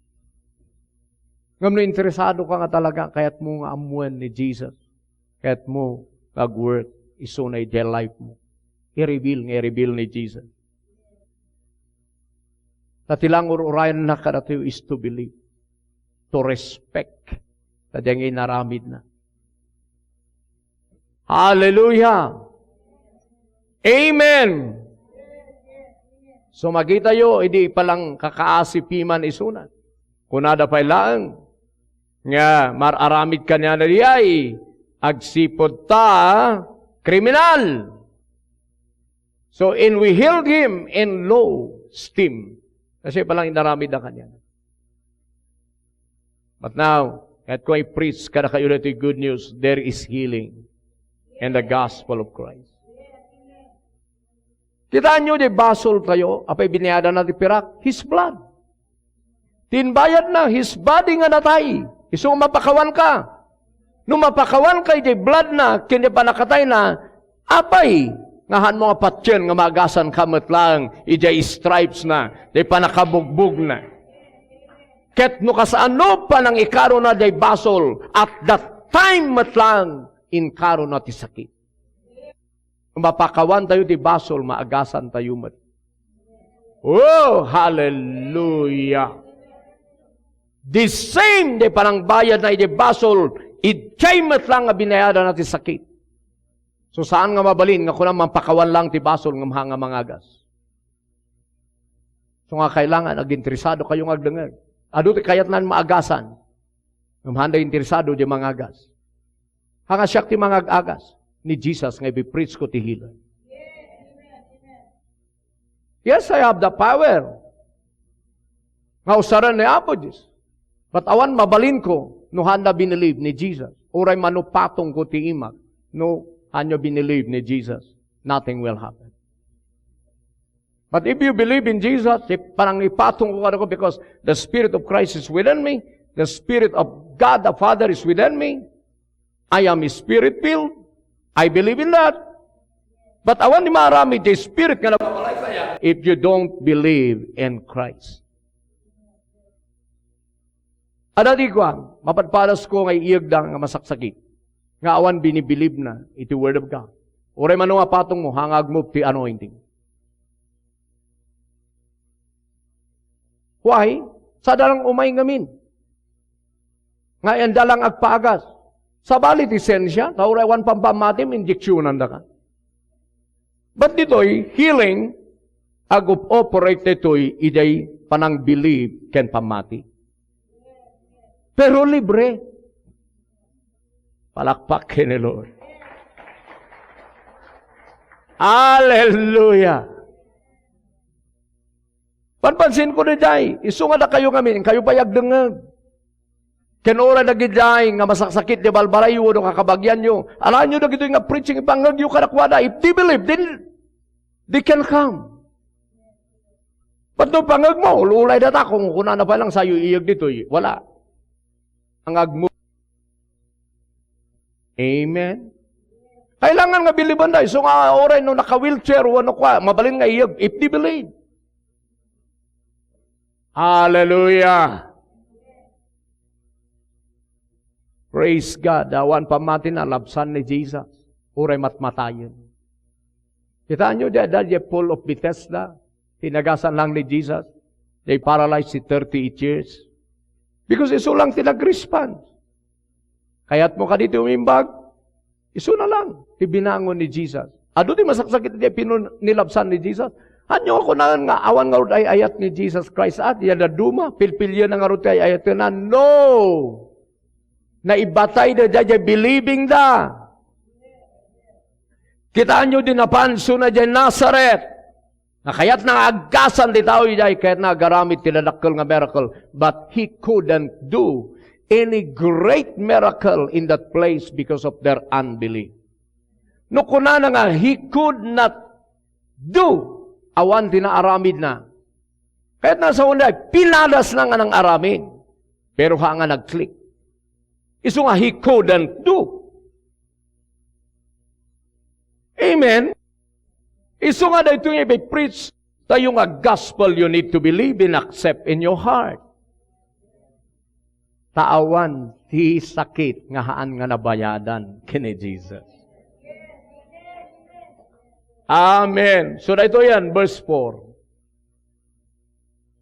Ngem no interesado ka nga talaga, kayatmo nga ammoen ni Jesus. Kayatmo nga ag-work isuna idiay life mo. I-reveal nga i-reveal ni Jesus. Ta ti langur-urayanna kadatayo is to believe, to respect. Ta diay nga inaramidna. Hallelujah! Amen! So, makitayo, idi palang kakaasi piman isuna. Kunada pay laeng nga mar-aramid kaniana diay, agsipud ta kriminal. So, and we held him in low esteem. Kasi palang inaramid na kaniana. But now, ket ko i-preach kadakayo daytoy good news, there is healing in the gospel of Christ. Kitaenyo diay basol tayo, apay binayadanna ti pirak? His blood. Ti inbayadna, his body nga natay. Isu nga mapakawanka. No mapakawanka idiay bloodna, ken diay pannakatayna, apay nga haanmo nga patien nga maagasanka met laeng idiay stripesna, diay pannakabugbogna. Ket no kasano panangikarona diay basol, at that time met laeng inkarona ti sakit. Mapakawan tayo ti basol, maagasan tayo met. Oh, hallelujah! The same diay panangbayadna iti basol, idiay met laeng nga binayadanna ti sakit. So, saan nga mabalin nga kuna mapakawan laeng ti basol ngem haan nga mangagas? So nga kailangan, aginteresado kayo nga agdengngeg. Adu ti kayatnan maagasan, ngem haanda interesado diay mangagas. Haan nga siak ti mangag-agas ni Jesus nga ipipreach ko ti healing. Yes, I have the power nga usaren ni Apo Dios. But awan mabalinko no haanda binelieve ni Jesus. Uray mano patongko ti imak, no haanyo binelieve ni Jesus, nothing will happen. But if you believe in Jesus, ti panangipatongko kadakayo, because the Spirit of Christ is within me, the Spirit of God the Father is within me, I am Spirit-filled. I believe in that. But awan ti maaramid ti Spirit nga nagpapalaysaya if you don't believe in Christ. Adda ti kuan, mapadpadasko nga iiyegda nga masaksakit, nga awan binibilibna iti Word of God. Uray mano nga patongmo, haan nga agmove ti anointing. Why? Saan lang umay ngamin. Nga anda lang agpagas. Sabali ti sensia, ta uray awan pampammati, injeksyonandaka. But ditoy, healing, ag-operate ditoy, idiay panangbilib ken pammati. Pero libre. Palakpak ken ni Lord. Hallelujah! Panpansin ko daydiay, isu nga dakayo ngamin, kayo pay agdengngeg. Ken uray dagidiay nga masaksakit ti balbalayyo wenno kakabagianyo, alaenyo dagitoy nga preaching, ipangngegyo kadakuada, if they believe, then they can come. But no pangngegmo, ululay data, kung kunana pay lang sayo iyeg ditoy, wala. Ang agmo. Amen. Kailangan nga bilibanda, isu nga uray no naka-wheelchair wenno kua, mabalin nga iyeg, if they believe. Hallelujah. Praise God. Awan pammati, nalabsan ni Jesus. Uray matmatayen. Kitaenyo, diay, diay pool of Bethesda. Tinagasan lang ni Jesus. Diay paralyzed ti thirty-eight years. Because isu lang ti nag-respond. Kayatmo kadi ti umimbag? Isuna lang ti binangon ni Jesus. Adu ti masaksakit diay pinu-, nilabsan ni Jesus. Ania nga kunaen nga awan ngarud ay-ayat ni Jesus Christ, a, diay dadduma, pilpilienna ngarud ti ay-ayatna? No! Naibatay daydiay believing da. Kitaenyo, di napan isuna diay Nazareth. Nga kayatna nga aggasan ti tao idiay, kayatna agaramid ti nadakkel nga miracle. But he couldn't do any great miracle in that place because of their unbelief. No kunana nga he could not do, awan ti naaramidna. Kayatna sawen diay, pinadasna nga nang-aramid. Pero haan nga nag-click. Isu nga he couldn't do. Amen? Isu nga daytoy nga ipi-preach tayo nga gospel, you need to believe and accept in your heart. Ta awan ti sakit nga haan nga nabayadan ken ni Jesus. Amen. So, daytoy yan, verse four.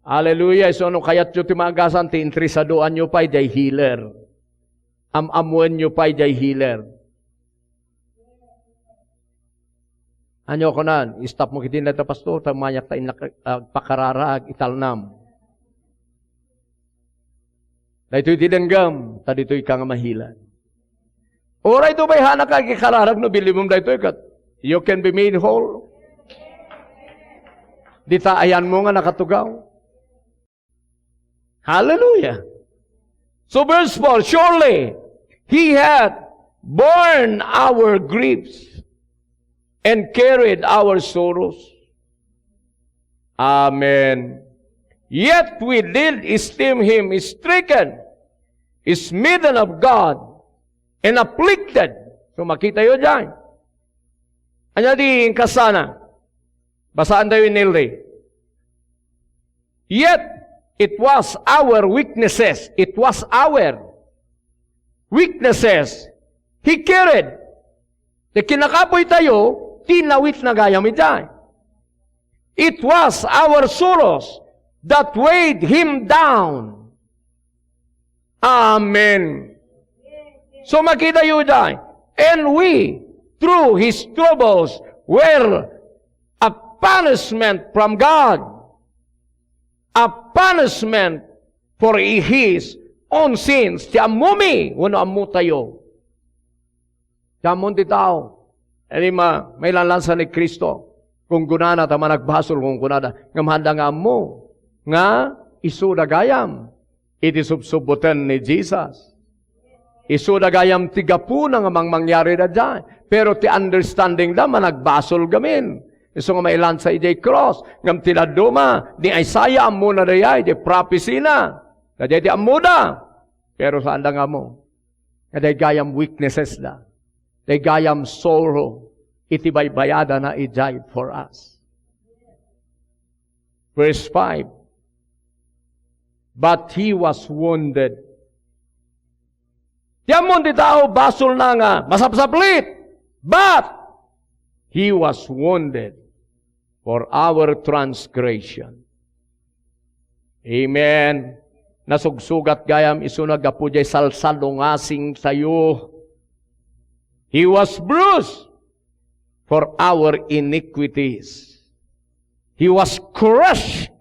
Hallelujah. So, no kayatyo ti maagasan, ti interesadoanyo pay diay healer. Am-ammoenyo pay diay healer. Ania kunan? Stop mo kiti na ta, pastor, ta mayak ta innak-, agpakararag, italnam. Daytoy ti denggem, ta ditoy ka nga mahealed. Uray to pay haanka ikararag no bilibem daytoy ket you can be made whole. Dita ayanmo nga nakatugaw. Hallelujah. So verse four, surely he hath borne our griefs and carried our sorrows. Amen. Yet we did esteem him stricken, smitten of God, and afflicted. So, makita yo diay. Ania ti inkasana? Basaan tayo in L D. Yet, it was our weaknesses. It was our weaknesses. He carried. Ti kinakapuy tayo, tinawitna gayam idiay. It was our sorrows that weighed him down. Amen. So makita yo diay, and we, through his troubles, were a punishment from God. A punishment for his own sins. Ti ammomi, wenno ammo tayo. Ti ammon ti tao. Ania ma-, mailanlansa ni Cristo. Kung kunana ta managbasol, kung kunada, ngem haanda nga ammo nga isuda gayam iti subsubboten ni Jesus. Isuda gayam ti gapuna nga mangmangyari daydiay. Pero ti understanding da, managbasol gamin. Isu nga mailansa idiay cross. Ngem ti dadduma, ni Isaiah, ammona daydiay, ti prophecy na. Daydiay ti ammoda. Pero saanda nga ammo nga daydiay gayam weaknesses da. Daydiay gayam sorrow iti baybayadana idiay for us. Verse five, "But he was wounded." Ti ammon ti tao, basolna nga masapsaplit. But he was wounded for our transgression. Amen. Nasugsugat gayam isuna gapu jay salsalungasing tayo. He was bruised for our iniquities. He was crushed.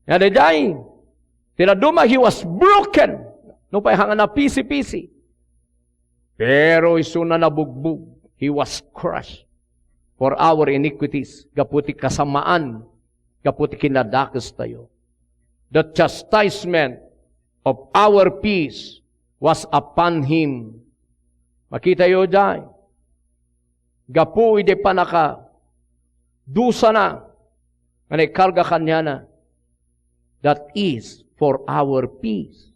Nga dayjay, ti dadduma, he was broken. Nupay hanga na pisi-pisi. Pero isuna nabugbog, he was crushed for our iniquities, gapu ti kasamaan, gapu ti kinadakes tayo. The chastisement of our peace was upon him. Makita yo jay, gapu iti panaka dusana nga naikarga kaniana, that is for our peace.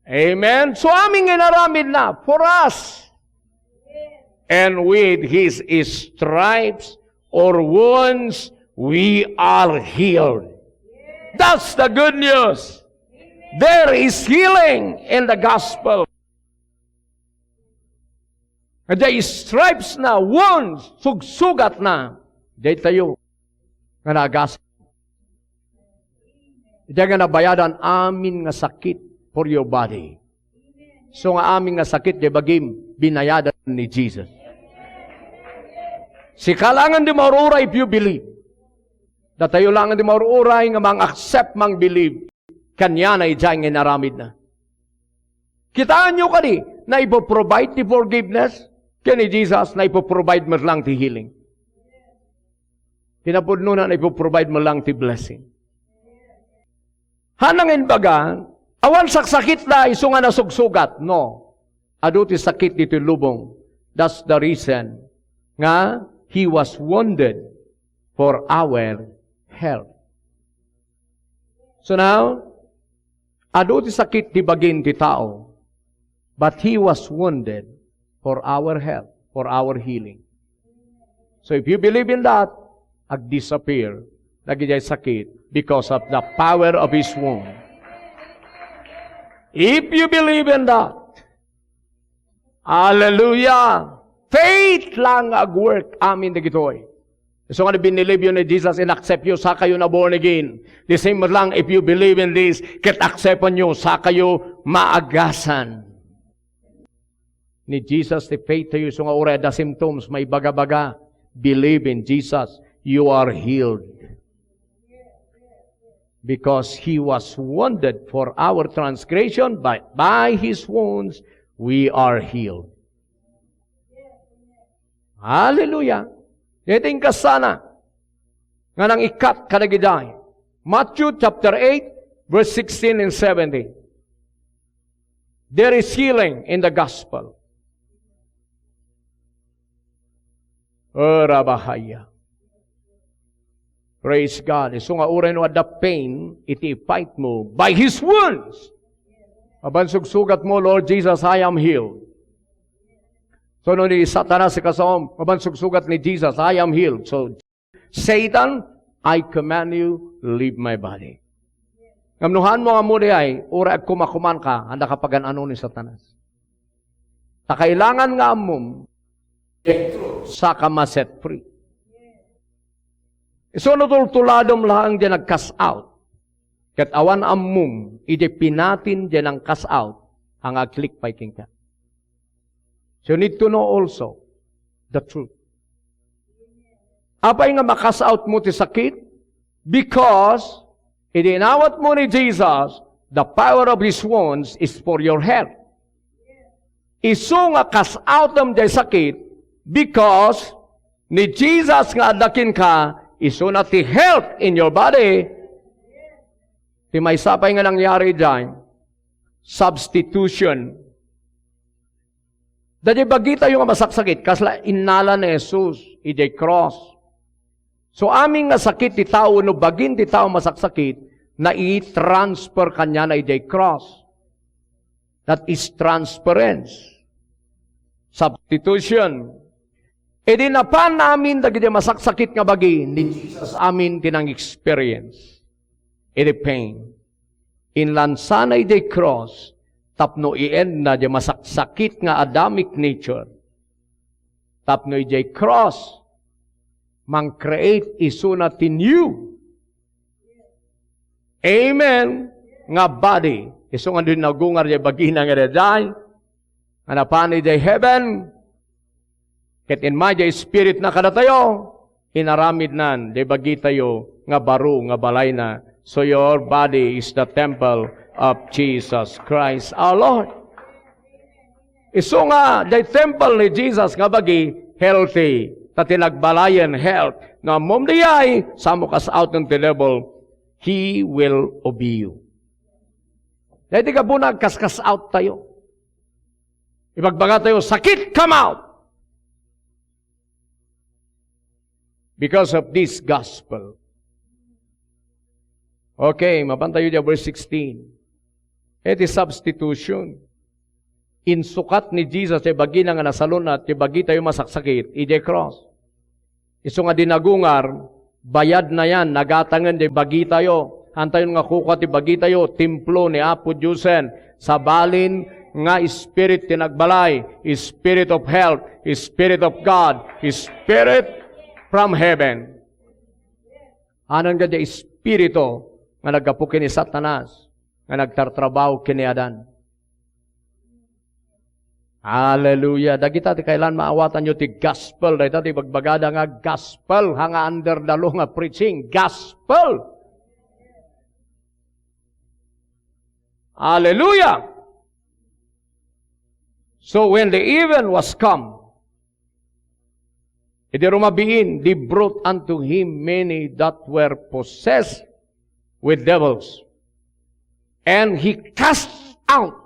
Amen. So, amin nga inaramid na for us. And with his stripes or wounds, we are healed. That's the good news. There is healing in the gospel. Nga jay stripes na, wounds, sugsugat na, jay tayo nga naagas. Jay nga nabayadan amin nga sakit for your body. So nga amin nga sakit, jay bagim, binayadan ni Jesus. Sika langen ti maur-uray if you believe. Datayo langen ti maur-uray nga mang-accept, mang-believe. Kaniana, ijay nga inaramid na. Kitaan nyo kadi, na ipo-provide ti forgiveness, ken ni Jesus, na ipo-provide met lang ti healing. Kinapudnona, na ipo-provide met lang ti blessing. Hanangen baga, awan saksakit da isu nga nasugsugat. No. Adu ti sakit ditoy lubong. That's the reason nga he was wounded for our health. So now, adu ti sakit ti bagin ti tao, but he was wounded for our health, for our healing. So if you believe in that, ag-disappear dagiti sakit because of the power of his wound. If you believe in that, hallelujah! Faith lang ag-work amin dagitoy. So nga binilib yo ni Jesus, in-accept yo, sakayo na born again. The same lang, if you believe in this, ket acceptan yo, sakayo maagasan. Ni Jesus ti faith tayo, so nga uray adda symptoms, maibaga-baga, believe in Jesus, you are healed. Because he was wounded for our transgression, but by his wounds we are healed. Hallelujah. Iti inkasana nga nang-ikkat kadagiti. Matthew chapter eight, verse sixteen and seventeen. There is healing in the gospel. Orabahaya. Praise God. Isu nga uray no adda pain, iti ipait mo, by His wounds. Aban sugsugat mo, "Lord Jesus, I am healed." So, no ni Satanas, ikasom, aban sugsugat ni Jesus, "I am healed." So, "Satan, I command you, leave my body." Ngem no haan mo nga ammo diay, uray agkumakuman ka, anda ka pagan-ano ni Satanas. Ta kailangan nga ammom, saka ma-set free. Isu no tultuladom laeng diay nag-cast out, ket awan ammom, idiay pinatin diay nang-cast out, nga aglik pay kenka. So you need to know also the truth. Apay nga ma-cast out mo ti sakit? Because idi inawat mo ni Jesus, the power of His wounds is for your health. Isu nga cast outem diay sakit, because ni Jesus nga adda kenka, isuna ti health in your body. Ti maysa pay nga nangyari diay, substitution. Daydiay bagitayo nga masaksakit, kasla innala ni Jesus idiay cross. So, amin nga sakit ti tao, no bagin ti tao masaksakit, nai-transfer kaniana idiay cross. That is transference. Substitution. Idi napan amin dagiti masaksakit nga bagi, ni Jesus amin ti nang-experience iti pain. Inlansana idiay cross tapno ienna diay masaksakit nga Adamic nature. Tapno idiay cross, mang-create isuna ti new. Amen nga body. Isu nga dinagungar diay bagina nga daydiay, nga napan idiay heaven, ket immay diay Spiritna kadatayo, inaramidnan diay bagitayo nga baro nga balayna. So your body is the temple of Jesus Christ our Lord. Isu nga, diay temple ni Jesus nga bagi, healthy. Ta ti nagbalayen, health. No ammom diay, samo cast out ti devil, he will obey you. Daydi gabuna, agkas-cast out tayo. Ibagbaga tayo, "Sakit, come out!" Because of this gospel. Okay, mapan tayo diay verse sixteen. Iti substitution. Insukat ni Jesus diay bagina nga nasalun-at, diay bagitayo masaksakit, idiay cross. Isu nga dinagungar, bayadna yan, nagatangen diay bagitayo. Hantayon nga kukua ti bagitayo, templo ni Apo Diosen. Sabalin nga Spirit ti nagbalay, Spirit of health, Spirit of God, Spirit from heaven. Anan nga diay espiritu nga naggapu ken ni Satanas, nga nagtartrabaho ken ni Adan. Hallelujah. Dagita ti kailan maawatanyo ti gospel. Dayta ti bagbagada nga gospel. Ha nga under the law nga preaching. Gospel. Hallelujah. So when the even was come, idi rumabiin, they brought unto him many that were possessed with devils. And he cast out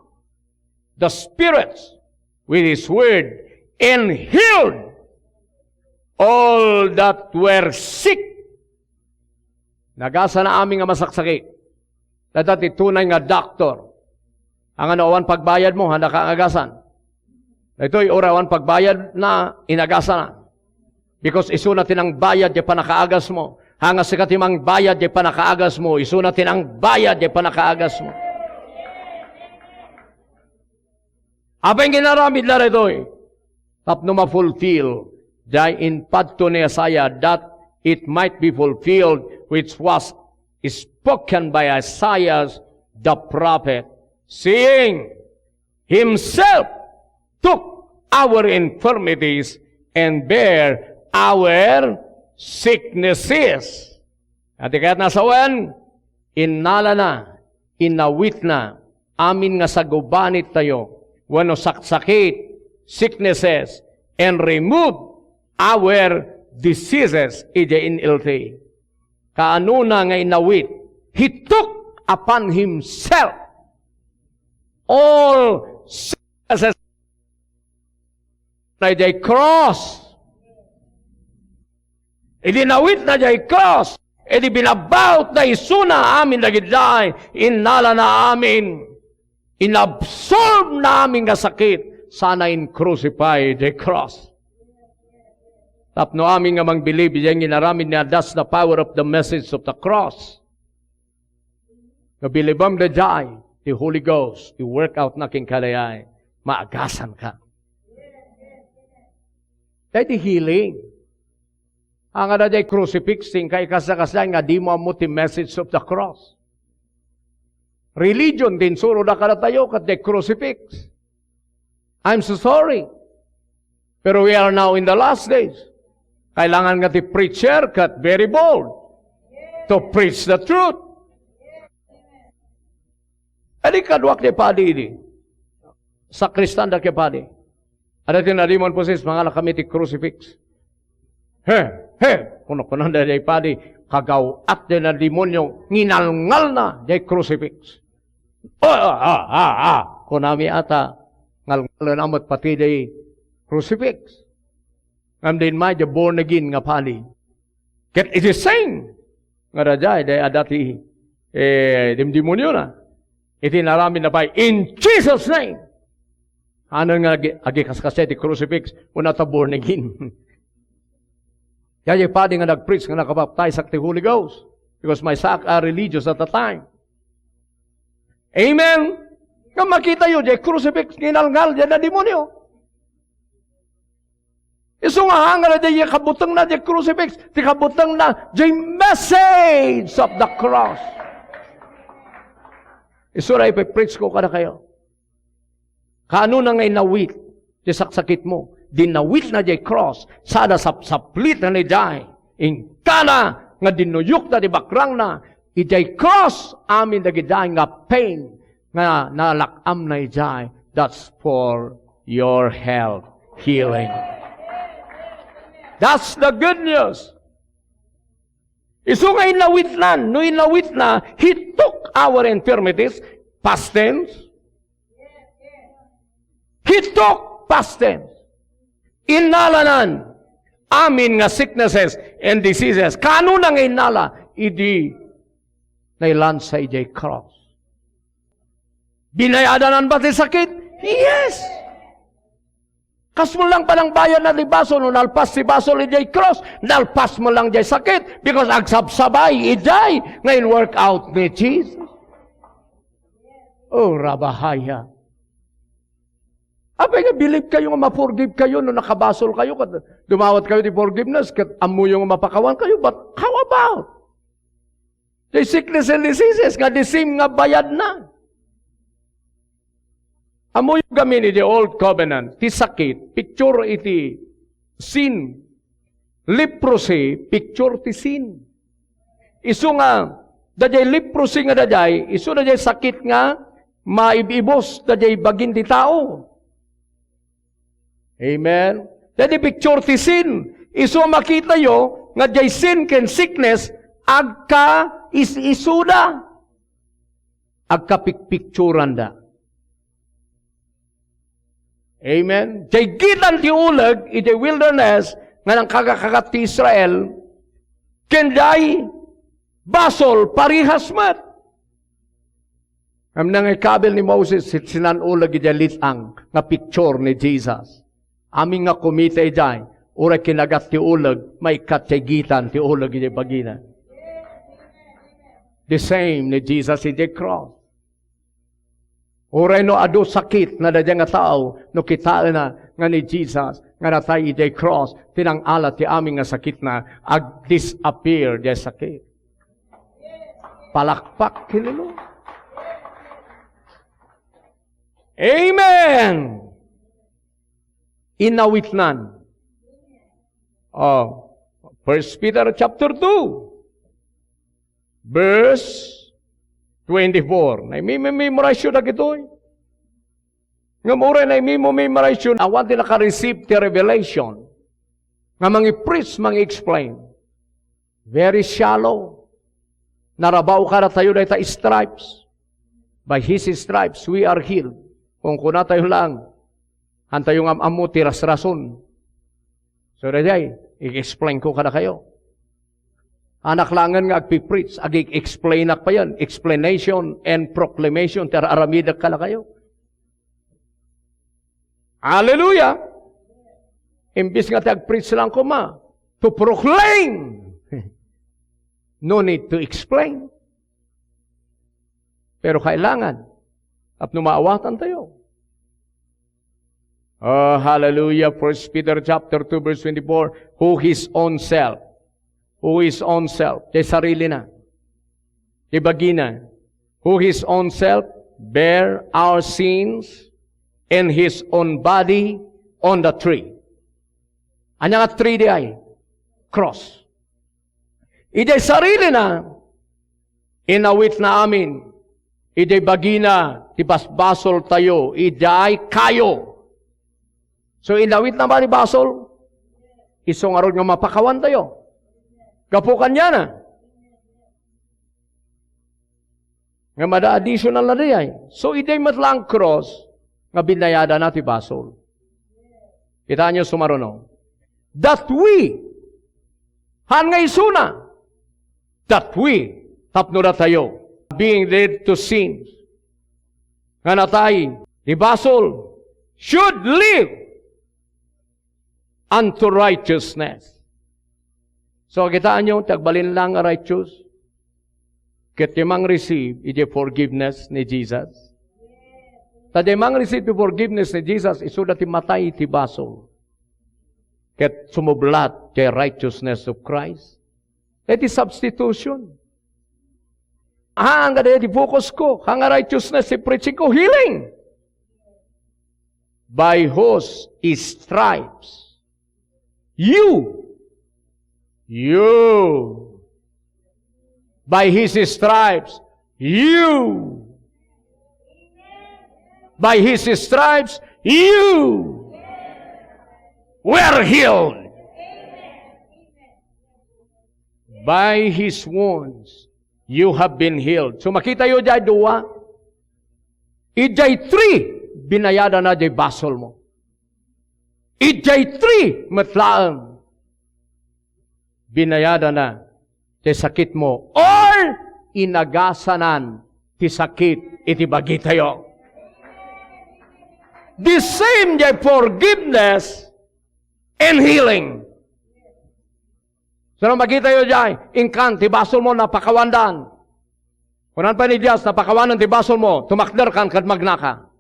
the spirits with his word and healed all that were sick. Nagasana amin nga masaksakit. Dayta ti tunay nga doktor. Haan nga no awan pagbayadmo, haanka agasan. Daytoy, uray awan pagbayadna, inagasana. Because isuna ti nangbayad diay pannakaagasmo. Haan nga sika ti mangbayad diay pannakaagasmo, isuna ti nangbayad diay pannakaagasmo. Apay nga inaramidna daytoy? Tapno mafulfill diay impadto ni Isaiah, that it might be fulfilled which was spoken by Isaiah the prophet, saying, "Himself took our infirmities and bear our sicknesses." Iti kayatna a sawen, innalana, inawitna, amin nga sagubanittayo, wenno saksakit, sicknesses, and remove our diseases, idiay inilti. Kaanona nga inawit? He took upon himself all sicknesses na idiay cross. Idi nawitna idiay cross, idi binabautna isuna amin dagidiay, innalana amin, inabsorbna amin nga sakit, sana in-crucify idiay cross. Tapno amin nga mangbilib idiay inaramidna, that's the power of the message of the cross. No bilibem daydiay, ti Holy Ghost, i-work out na kenka daydiay, maagasanka. Daydi healing. Haan nga daydiay crucifix, ti inka ikasakasdiay nga dimo ammo ti message of the cross. Religion ti insuroda kadatayo ket diay crucifix. I'm so sorry. Pero we are now in the last days. Kailangan nga ti preacher ket very bold to preach the truth. Adi kaduak diay padi idi. Sakristan da kay padi. Ada ti nadimon, "Pusis, mangalak kami ti crucifix." "He, he," kuno, kuno da diay padi, kagaw-at diay nadimonyo, nginalngalna diay crucifix. "Ah, ah, ah, ah, ah," kunami ata, ngalngalenna met pati diay crucifix. Ngem diay immay diay born again nga padi. Ket iti same nga daydiay, diay adda ti, eh, dimdimonyona. Iti inaramidna pay, "In Jesus' name." Haan nga agi-, agikaskasdiay ti crucifix, kuna ta born again. Diay padi nga nag-preach nga nakabaptize ak ti Holy Ghost. Because maysaak a religious at the time. Amen? Nga makitayo, diay crucifix, nginalngal, diay nadimonyo. Isu nga haan nga diay kabutengna diay crucifix, ti kabutengna diay message of the cross. Isuna ipipreach ko kadakayo. Kaano na nga inawit ti saksakit mo? Dinawit na jay cross, sada sapsaplit na ni jay. Ingkana nga dinuyok na ti bakrang na, ijay cross, amin dagijay nga pain nga nalak-am na ijay. That's for your health, healing. That's the good news. Isu nga inawitnan, no inawitna, He took our infirmities, past tense. He took, past tense. Innalanan amin nga sicknesses and diseases. Kaano na nga innala? Idi nailansa ijay cross. Binayadanan ba ti sakit? Yes! Kasmo lang panangbayad na ti basol, no nalpas ti basol ijay cross, nalpas mo lang jay sakit, because agsabsabay ijay nga in-work out ni Jesus. Oh, rabahaya. Apay nga believe kayo nga ma-forgive kayo no nakabasol kayo, ket dumawat kayo ti forgiveness, ket ammoyo nga mapakawan kayo, but how about the sickness and diseases nga the same nga bayad na? Ammoyo gamin iti Old Covenant, ti sakit, picture iti sin. Leprosy, picture ti sin. Isu nga, dayjay leprosy nga dayjay, isu dayjay sakit nga maib-ibus dayjay bagin ti tao. Amen. Dayjay picture ti sin. Isu a makitayo nga jay sin ken sickness agka is-isuda. Agkapikpikturanda. Amen. Jay gitan ti uleg iti wilderness nga nangkagakagat ti Israel, ken jay basol parehas met. Ngem nangikabil ni Moses, sit-, sinan-uleg idiay lit-ang nga picture ni Jesus. Amin nga kumita idiay, uray kinagat ti uleg, maikkat ti gitan ti uleg idiay bagina. The same ni Jesus idiay cross. Uray no adu sakit na daydiay nga tao, no kitaenna nga ni Jesus nga natay idiay cross, ti nang-ala ti amin nga sakitna, ag-disappear diay sakit. Palakpak ken ni Lord. Amen. Inawitnan. Oh, First Peter chapter two, verse twenty-four. Naimemorize yu dagitoy. Ngem uray naimemorize yu, awan ti naka-receive ti revelation nga mangi-preach, mangi-explain. Very shallow. Narabaw kadatayo dayta stripes. By His stripes, we are healed. Kung kunatayo lang, antayo nga am-ammo ti rasrason. So, dayjay, i-explain ko kadakayo. Anak langen nga agpi-preach, agi-explainak pa yan. Explanation and proclamation, ti ar-aramidek kadakayo. Hallelujah! Imbis nga ti agpreach lang koma, to proclaim. No need to explain. Pero kailangan, tapno maawatantayo. Oh, hallelujah. First Peter chapter two, verse twenty-four, who his own self who his own self, ti sarilina, ti bagina, who his own self bare our sins in his own body on the tree. Ania nga tree diay? Cross. Idiay sarilina, inawitna amin. Idiay bagina, ti basbasoltayo, idiay kayo. So, inawitna ba ti basol? Isu ngarud nga mapakawantayo. Gapu kaniana. Nga mada additional na diay. So, idiay met la a cross nga binayadana ti basol. Kitaenyo, sumaruno. That we, han nga isuna, that we, tapno datayo, being dead to sins, nga natay ti basol, should live unto righteousness. So, kitaenyo, ti agbalin lang nga righteous, ket ti mang-receive iti forgiveness ni Jesus. Ta ti mang-receive ti forgiveness ni Jesus, isuda ti matay ti basol. Ket sumublat ti righteousness of Christ. Iti substitution. Ah, ang gada di focus ko. Ang righteousness ti preaching ko, healing. By whose stripes? You. You. By his stripes, you. By his stripes, you were healed. By his wounds, you have been healed. So, makita yo diay dua. Idiay three, binayadana diay basol mo. Idiay three, met laeng. Binayadana ti sakitmo, or inagasanan ti sakit iti bagitayo. The same diay forgiveness and healing. So, no makitayo diay, inkan ti basolmo, napakawandan. Kunan pay ni Dios, napakawanen ti basolmo, tumakderkan ket magnaka.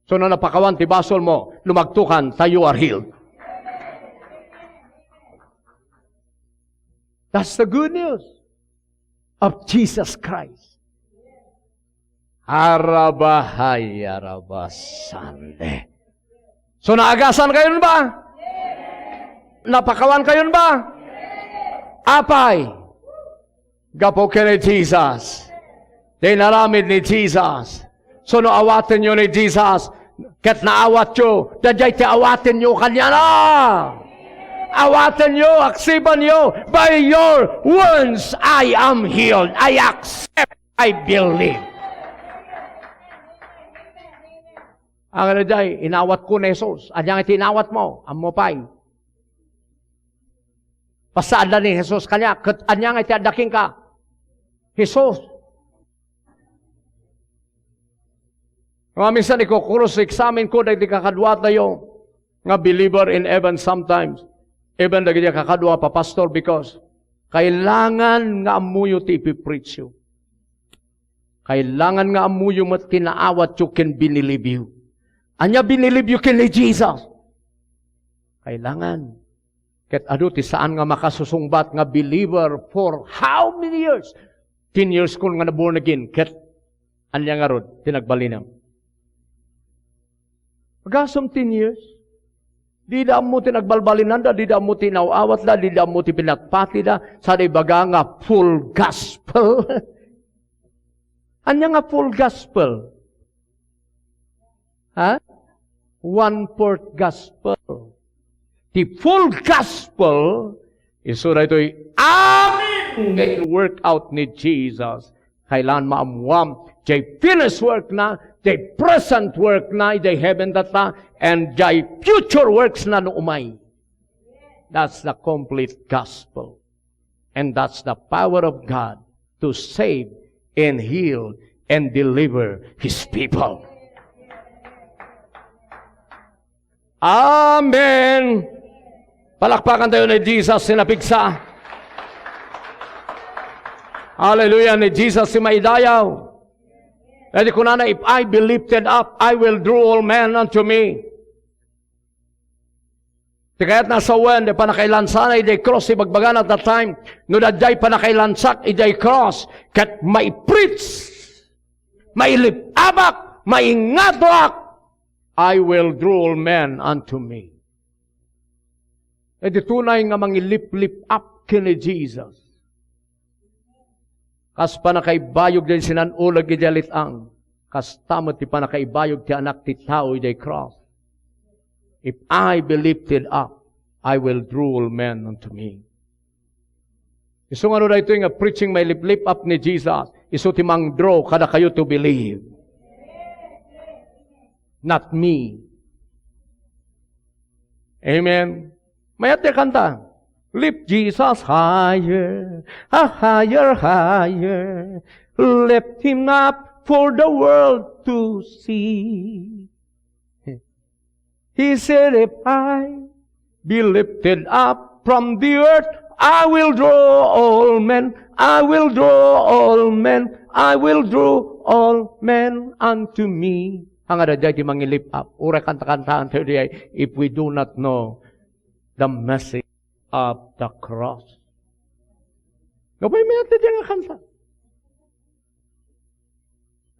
So, no napakawan ti basolmo, lumagtokan, ta you are healed. That's the good news of Jesus Christ. Arabahay, arabasande. So, naagasan kayon ba? Napakawan kayon ba? Apay, gapu ken ni Jesus. Dinaramid ni Jesus. So, no awatenyo ni Jesus, ket naawatyo, daydiay ti awatenyo kaniana. Awatenyo, aksibanyo, "By your wounds, I am healed. I accept, I believe." Ang ano diay, inawat ko ni Jesus. Ania nga ti inawat mo? Ammo pay. Basta adda ni Jesus kaniak, ket ania nga ti adda kenka? Jesus. Nga minsan iko-cross-examine ko dagiti kakaduatayo nga believer in heaven sometimes. Even dagiti kakadua, pa, pastor, because kailangan nga ammoyo ti ipipreachyo. Kailangan nga ammoyo met ti naawatyo ken binilibyo. Ania binilibyo ken ni Jesus? Kailangan. Ket adu ti saan nga makasusungbat nga believer for how many years? Ten years kon nga na-born again. Ket ania ngarud ti nagbalinem? Agasem ten years. Dida ammo ti nagbalbalinanda, dida ammo ti inaw-awatda, dida ammo ti pinatpatida, sada ibaga nga full gospel. Ania nga full gospel? Ha? One-fourth gospel. Ti full gospel, isu daytoy amin nga in-work out ni Jesus. Kailangan maammuam, jay finished work na, jay present work na, jay heaven data, and jay future works na no umay. That's the complete gospel. And that's the power of God to save and heal and deliver His people. Amen. Palakpakan tayo ni Jesus ti napigsa. Hallelujah. Ni Jesus ti maidayaw. Iti kunana, "If I be lifted up, I will draw all men unto me." Ti kayatna a sawen, ti pannakailansana idiay cross, ibagbagana that time, no daydiay pannakailansak idiay cross, ket maipreach, mailip-abak, maingatoak, "I will draw all men unto me." Iti tunay nga mangiliplip-up ken ni Jesus. Kas pannakaibayog diay sinan-uleg idiay lit-ang, kasta met ti pannakaibayog ti Anak ti Tao idiay cross. "If I be lifted up, I will draw all men unto me." Isu nga no daytoy nga preaching mailiplip-up ni Jesus, isu ti mangdraw kadakayo to believe. Not me. Amen. Mayat ti kanta. Lift Jesus higher, a higher, higher. Lift him up for the world to see. He said, "If I be lifted up from the earth, I will draw all men, I will draw all men, I will draw all men unto me." Nga daydiay ti mangiliplip-up. Uray kanta-kantaan tayo diay, if we do not know the message of the cross. No, pay mayat ti nga kanta.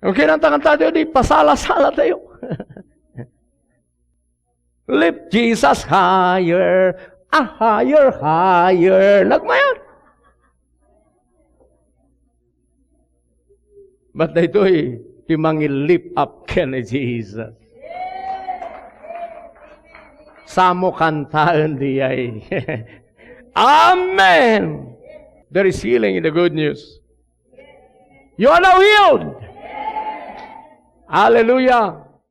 Ang kinanta-kanta tayo, di pasala-sala tayo. Lift Jesus higher, ah, higher, higher. Nagmayat. But daytoy, ti mangi-lift up ken ni Jesus. Samo kantaen diay. Amen! There is healing in the good news. You are now healed. Hallelujah.